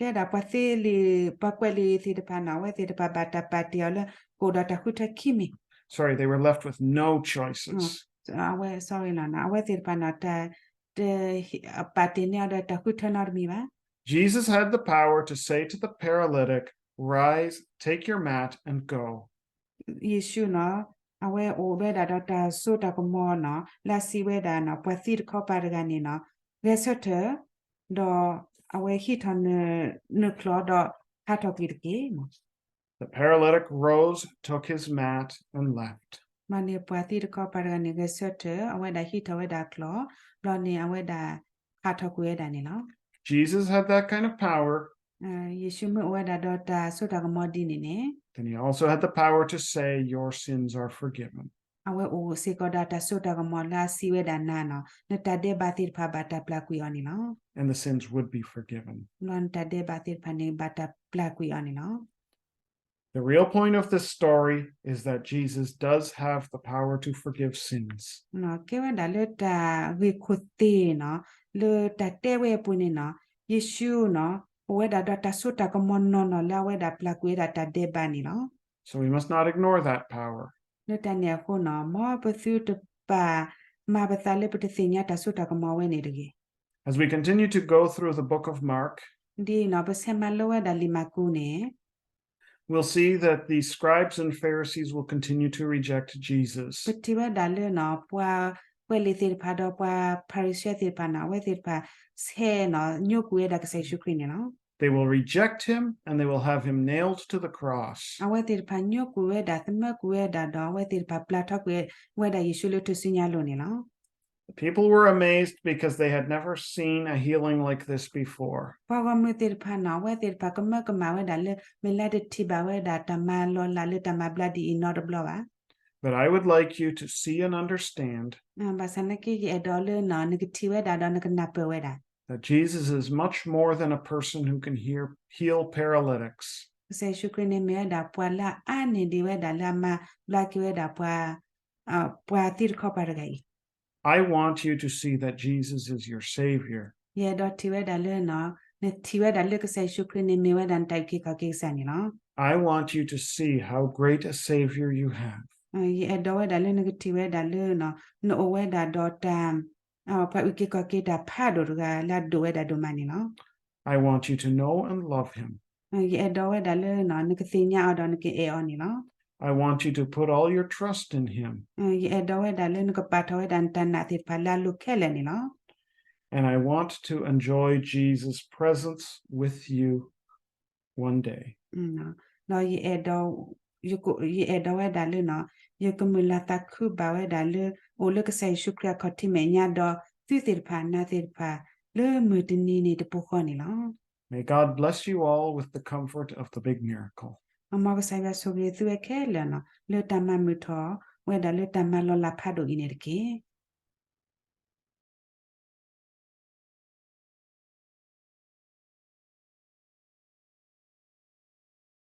တဲဒၣ်ပှၤသ့လံာ် ပှၤကွဲးလံာ်သ့ၣ်တဖၣ်နီၤ အဝဲသ့ၣ်တဖၣ်ဘၣ်တၢ်ပာ်တ့ၢ်အီၤလၢ ကအိၣ်ဒီးတၢ်ဃုထၢခံမံၤ Sorry, they were left with no choices. အဝဲ sorry လီၤနီၤ အဝဲသ့ၣ်တဖၣ်နီၤ တၢ် တ ပာ်တ့ၢ်န့ၢ်အီၤဒီးတၢ်ဃုထၢနီတမံၤဘၣ်. Jesus had the power to say to the paralytic, Rise, take your mat, and go. ယ့ၣ်ၡူးနီၤ အဝဲအိၣ်ဝဲဒၣ်ဒီးတၢ်စိတၢ်ကမီၤနီၤ လၢအစံးဝဲဒၣ်နီၤ ပှၤသံတခီပၤတဂၤန့ၣ်နီၤ ဂဲၤဆၢထၢၣ် ဒီးအဝဲဟံးထီၣ်န နချီးဒီးဟးထီၣ်ကွံာ်တက့ၢ်. The paralytic rose, took his mat, and left. ဘျီန့ၣ်ပှၤသံတခီပၤတဂၤန့ၣ် ဂဲၤဆၢထၢၣ် အဝဲဒၣ်ဟံးထီၣ်ဝဲဒၣ်အချီး ဘျီန့ၣ်အဝဲဒၣ်ဟးထီၣ်ကွံာ်ဝဲဒၣ်န့ၣ်လီၤ. Jesus had that kind of power. ယ့ၣ်ၡူးမ့ၢ်အိၣ်ဝဲဒၣ်ဒီးတၢ်စိတၢ်ကမီၤဒ်န့ၣ်န့ၣ် Then he also had the power to say, Your sins are forgiven. အဝဲအိၣ်စ့ၢ်ကီးဒီးတၢ်စိတၢ်ကမီၤလၢအစံးဝဲဒၣ်နၤနီၤ နတၢ်ဒဲးဘးသ့ၣ်တဖၣ်ဘၣ်တၢ်ပျၢ်ကွံာ်အီၤန့ၣ်လီၤ. And the sins would be forgiven. ဘျီနတၢ်ဒဲးဘးသ့ၣ်တဖၣ်န့ၣ် ဘၣ်တၢ်ပျၢ်ကွံာ်အီၤန့ၣ်လီၤ. The real point of this story is that Jesus does have the power to forgive sins. ကဲဝဲဒၣ်လၢတၢ်ဂ့ၢ်ခိၣ်သ့ၣ်နီၤ လၢတၢ်တဲဝဲအပူၤန့ၣ်နီၤ ယ့ၣ်ၡူးနီၤ အိၣ်ဝဲဒၣ်ဒီးတၢ်စိတၢ်ကမီၤနီၢ်နီၢ်လၢအဝဲဒၣ်ပျၢ်ကွံာ်ဝဲဒၣ်တၢ်ဒဲးဘးန့ၣ်လီၤ. So we must not ignore that power. လၢတၢ်န့ၣ်အဃိနီၤ မ်ပသုတပာ်မၤပသးလၢပတသ့ၣ်ညါတၢ်စိတၢ်ကမီၤဝဲန့ၣ်တဂ့ၤ. As we continue to go through the book of Mark, ဒ်နီၤပဆဲးမၤလိဝဲဒၣ်လံာ်မၢ်ကူးန့ၣ် we'll see that the scribes and Pharisees will continue to reject Jesus. ပထံၣ်ဝဲဒၣ်လၢနီၤ ပှၤကွဲးလံာ်သ့ၣ်တဖၣ်ဒီးပှၤဖၤရံၤၡဲသ့ၣ်တဖၣ်နီၤ အဝဲသ့ၣ်တဖၣ်ဆဲးနီၤ ညိကွံာ်ဝဲဒၣ်ကစၢ်ယ့ၣ်ၡူးခရံာ်န့ၣ်လီၤ. They will reject him and they will have him nailed to the cross. အဝဲသ့ၣ်တဖၣ်ညိကွံာ်ဝဲဒၣ် သမၢကွံာ်ဝဲဒၣ်ဒီး အဝဲသ့ၣ်တဖၣ်ပျၢ်ထီကွံာ်ဝဲဒၣ်ယ့ၣ်ၡူးလၢထူၣ်စုညါအလိၤန့ၣ်လီၤ. The people were amazed because they had never seen a healing like this before. ပှၤဂီၢ်မုၢ်သ့ၣ်တဖၣ်နီၤ အဝဲသ့ၣ်တဖၣ်ကမၢကမၣ်ဝဲဒၣ်လၢ မ့ၢ်လၢတထံၣ်ဘၣ်ဝဲဒၣ်တၢ်မၤလီၤလးလၢတၢ်မၤဘျါဒ်အံၤနီတဘျီဘၣ်. But I would like you to see and understand ဘၣ်ဆၣ်နာ်က့ ယအဲၣ်ဒိးလၢနီၤ နကထံၣ်ဝဲဒၣ်ဒီးနကနၢ်ပၢၢ်ဝဲဒၣ် that Jesus is much more than a person who can hear, heal paralytics. ကစၢ်ယ့ၣ်ၡူးခရံာ်န့ၣ်မ့ၢ်ဝဲဒၣ် ပှၤလၢအါန့ၢ်ဒံးဝဲဒၣ်လၢအမၤဘျါက့ၤဝဲဒၣ်ပှၤ ပှၤသံတခီပၤတဂၤအံၤ. I want you to see that Jesus is your Savior. ယအဲၣ်ဒိးထံၣ်ဝဲဒၣ်လၢနီၤ နထံၣ်ဝဲဒၣ်လၢကစၢ်ယ့ၣ်ၡူးခရံာ်န့ၣ်မ့ၢ်ဝဲဒၣ်နတၢ်အုၣ်က့ၤခီၣ်က့ၤကစၢ်န့ၣ်လီၤ. I want you to see how great a Savior you have. ယအဲၣ်ဒိးဝဲဒၣ်လၢနကထံၣ်ဝဲဒၣ်လၢနီၤ နအိၣ်ဝဲဒၣ်ဒီးတၢ် ပှၤအုၣ်က့ၤခီၣ်က့ၤတၢ်ဖးဒိၣ်တဂၤလၢအဒိၣ်ဝဲဒၣ်ဒိၣ်မးန့ၣ်လီၤ. I want you to know and love him. ယအဲၣ်ဒိးဝဲဒၣ်လၢနီၤ နကသ့ၣ်ညါအီၤဒီးနကအဲၣ်အီၤန့ၣ်လီၤ. I want you to put all your trust in him. ယအဲၣ်ဒိးဝဲဒၣ်လၢနကပာ်ထီၣ်ဝဲဒၣ်နတၢ်နာ်သ့ၣ်တဖၣ်လၢအလိၤခဲလၢာ်န့ၣ်လီၤ. And I want to enjoy Jesus' presence with you one day. ဒီးယအဲၣ်ဒိး ယအဲၣ်ဒိးဝဲဒၣ်လၢနီၤ ယကမုာ်လၤသးခုဘၣ်ဝဲဒၣ်လၢ အိၣ်လၢကစၢ်ယ့ၣ်ၡူးခရံာ်အခီၣ်ထံးမဲာ်ညါဒီးသုသ့ၣ်တဖၣ် နၤသ့ၣ်တဖၣ် လၢမုၢ်တနံၤန့ၣ်တပူၤဃီန့ၣ်လီၤ. May God bless you all with the comfort of the big miracle. မ်ကစၢ်ယွၤဆိၣ်ဂ့ၤသုဝဲခဲလၢာ်နီၤ လၢတၢ်မၤမုာ်ထီၣ်ဝဲဒၣ်လၢတၢ်မၤလီၤလးဖးဒိၣ်အံၤန့ၣ်တက့ၢ်.